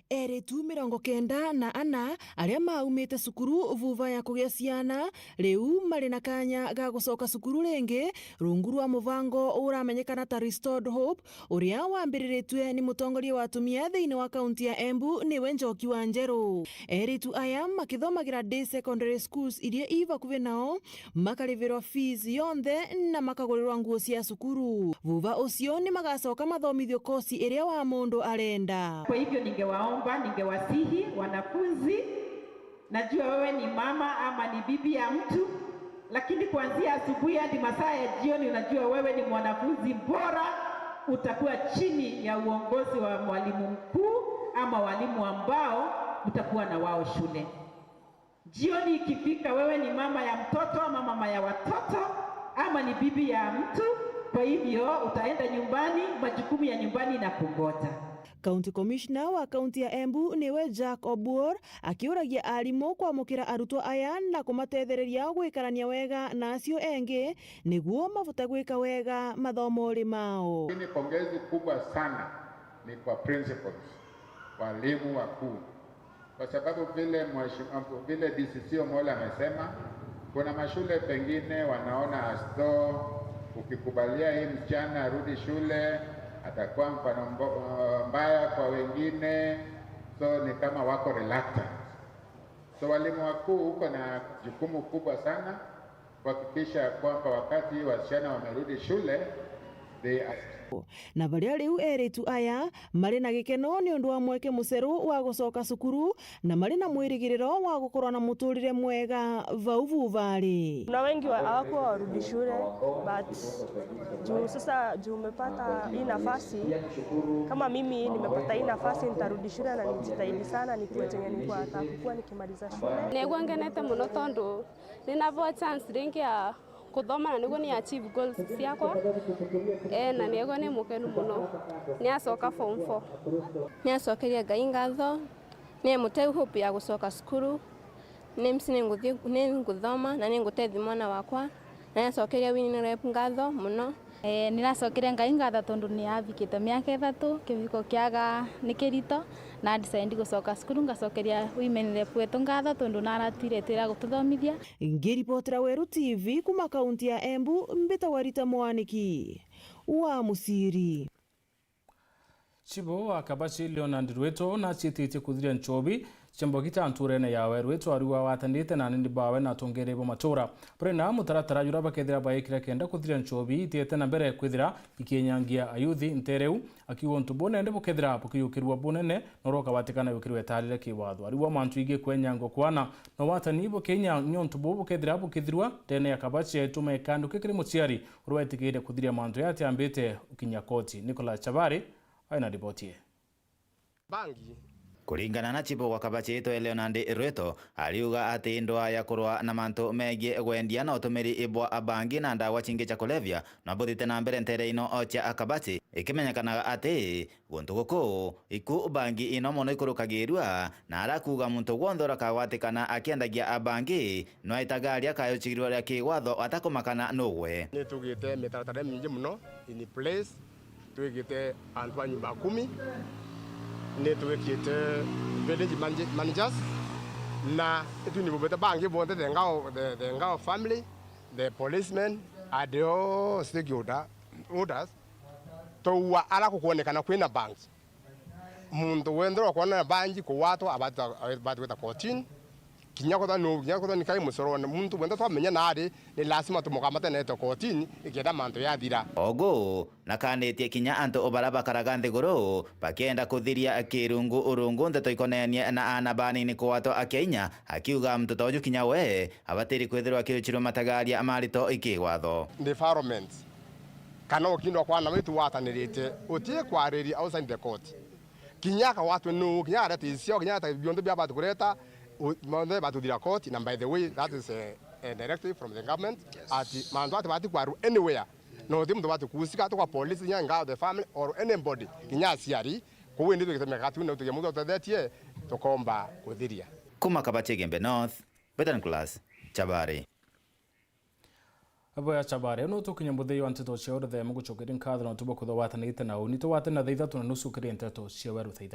Eritu mirongo kenda na ana aria maumite cukuru vuva ya kugia ciana, riu mari na kanya ga gucoka cukuru ringi, rungu rwa muvango uramenyekana ta Restored Hope, uria wambiriritue ni mutongoria wa atumia thiini wa kaunti ya Embu, niwe Njoki wa Njeru. Eritu aya makithomagira day secondary schools iria i bakuvi nao, makarivirwa fees yonthe na makagurirwa nguo cia cukuru. Vuva ucio ni magacoka mathomithio kosi iria wa mundu arenda. Kwa hivyo ningewaomba, ningewasihi wanafunzi, najua wewe ni mama ama ni bibi ya mtu, lakini kuanzia asubuhi hadi masaa ya jioni, unajua wewe ni mwanafunzi bora, utakuwa chini ya uongozi wa mwalimu mkuu ama walimu ambao utakuwa na wao shule. Jioni ikifika, wewe ni mama ya mtoto ama mama ya watoto ama ni bibi ya mtu, kwa hivyo utaenda nyumbani, majukumu ya nyumbani inakungoja. County Commissioner wa kaunti ya Embu niwe Jack Obuor, akiuragia arimu kwamukira arutwo aya na kumatethereria gwikarania wega na acio engi niguo mabote gwika wega mathomoori mao. Lakini pongezi kubwa sana ni kwa principals, walimu wakuu, kwa sababu vile mheshimiwa, vile D C C Omolo amesema, kuna mashule pengine wanaona as though ukikubalia hii msichana arudi shule, atakuwa mfano mbo-, mbaya kwa wengine, so ni kama wako reluctant. So walimu wakuu, uko na jukumu kubwa sana kuhakikisha kwamba wakati wasichana wamerudi shule, they are Na baria riu eeritu aya mari na gikeno niundu wa mweke muceru wa gucoka cukuru, na mari na mwirigiriro wa gukorwa na muturire mwega vau vuvari. Kuna wengi wa-, hawakuwa warudi shule, but juu sasa, juu umepata hii nafasi, kama mimi nimepata hii nafasi, nitarudi shule na nijitahidi sana nikuwe chenye nilikuwa nataka kukuwa nikimaliza shule. Nigua ngenete muno tondu ni nabwa chance ringi ya kuthoma na niguo ni achieve goals ciakwa. Eh, na nigua ni mukenu muno. Ni acoka form four. Ni acokeria Ngai ngatho. Ni muteu hope ya gucoka cukuru. Ni msi ni nguthi-, ni nguthoma na ni ngutethi mwana wakwa. Na ni acokeria Winnie Rep ngatho muno. Eh, niracokeria Ngai ngatho tondu ni avikite miaka ithatu, kiviko kiaga ni kirito, na decide gucoka cukuru, ngacokeria Women Rep wetu ngatho tondu naratwire twira gututhomithia. Ngiripotera Weru T V kuma kaunti ya Embu, mbitagwa Rita Mwaniki wa Musiri. Chibo wa Kabachi Leonard Rweto naciititie kuthiria nchobi cia mbogi ta nturene yawe. Rweto ariuga watanite na anini bawe na atongeria bo matura bari na mutaratara jura bakethira baikira kenda kuthiria nchobi itiete na mbere kwithira ikienyangia ayuthi ntereu. Akiuga untu buu nende bukethira bukiyukirua bunene, noro ukabatikana yukirwe itarire kiwatho. Ariuga mantu ingi kwenyangwa kwana na watani bukinya nontu buu bukethira bukithirua ndene ya Kabachi yaituma ikanduke kiri muciari uria wetikiire kuthiria mantu yatiambite ukinya koti. Nicholas Chabari aina riboti ii. Bangi. Kuringana na chibo wa Kabachi itwe Leonard Rweto, ariuga ati ndwaa ya kurwa na mantu megii gwendia na utumiri bwa bangi na ndawa chingi cia kulevya na buthite na mbere ntere ino cia Kabachi, ikimenyekanaga ati guntu guku iku bangi ino mono ikurukagirua, na arakuga muntu gwonthe urakagwatikana akiendagia bangi no aitagaria kayuchigirwa ria kiwatho atakumakana nugwe. Ni tugite mitaratara mingi muno in place. Twikite antu a nyumba kumi, ni twikite village manage-, managers, na itwinivuvite bangi bonthe, the Ngao, the, the Ngao family, the policemen, and all stakeholder, holders. Twaua ara kukwonekana kwina bangi. Muntu wenthe ukwona bangi kuwatwa abati, abati gwita kotini. Kinya kwethwa nu-, kinya kwethwa ni kai mucorone, muntu wenthe twamenya nari, ni lazima tumukamate na ete kotini, ikenda mantu yathira. Ogu, nakanitie kinya antu baria bakaraga nthiguru, bakienda kuthiria kirungu urungu ndeto ikonenie na aana banini kuwatwa a Kenya, akiuga muntu ta uju kinya we, abatiri kwithirwa akiuchirwa matagaria marito ikiwatho. Defilement. Kana ukindo kwa na witu watanirite, utie kwariria outside the court. Kinya akawatwe nuu, kinya arete icio, kinya arete bionthe bia bati kureta, u-, monthe batuthira court, na by the way, that is a, a directive from the government, yes, ati mantu ati bati kwaru anywhere. No uti muntu bati kuusika, ati kwa police, kinya nga the family or anybody, kinya aciari, kuu indi twikite mikakati na tugia muntu utethetie, tukomba kuthiria. Kuma Kabachi Igembe North, Betan Class, Chabari. Abo ya Chabari, no tukinye muthia wa nteto cia urithemu gucokeria nkatho na tubo kuthogwatanite na uni tugwate na thaa ithatu na nusu kiri nteto cia weru thaa ithatu.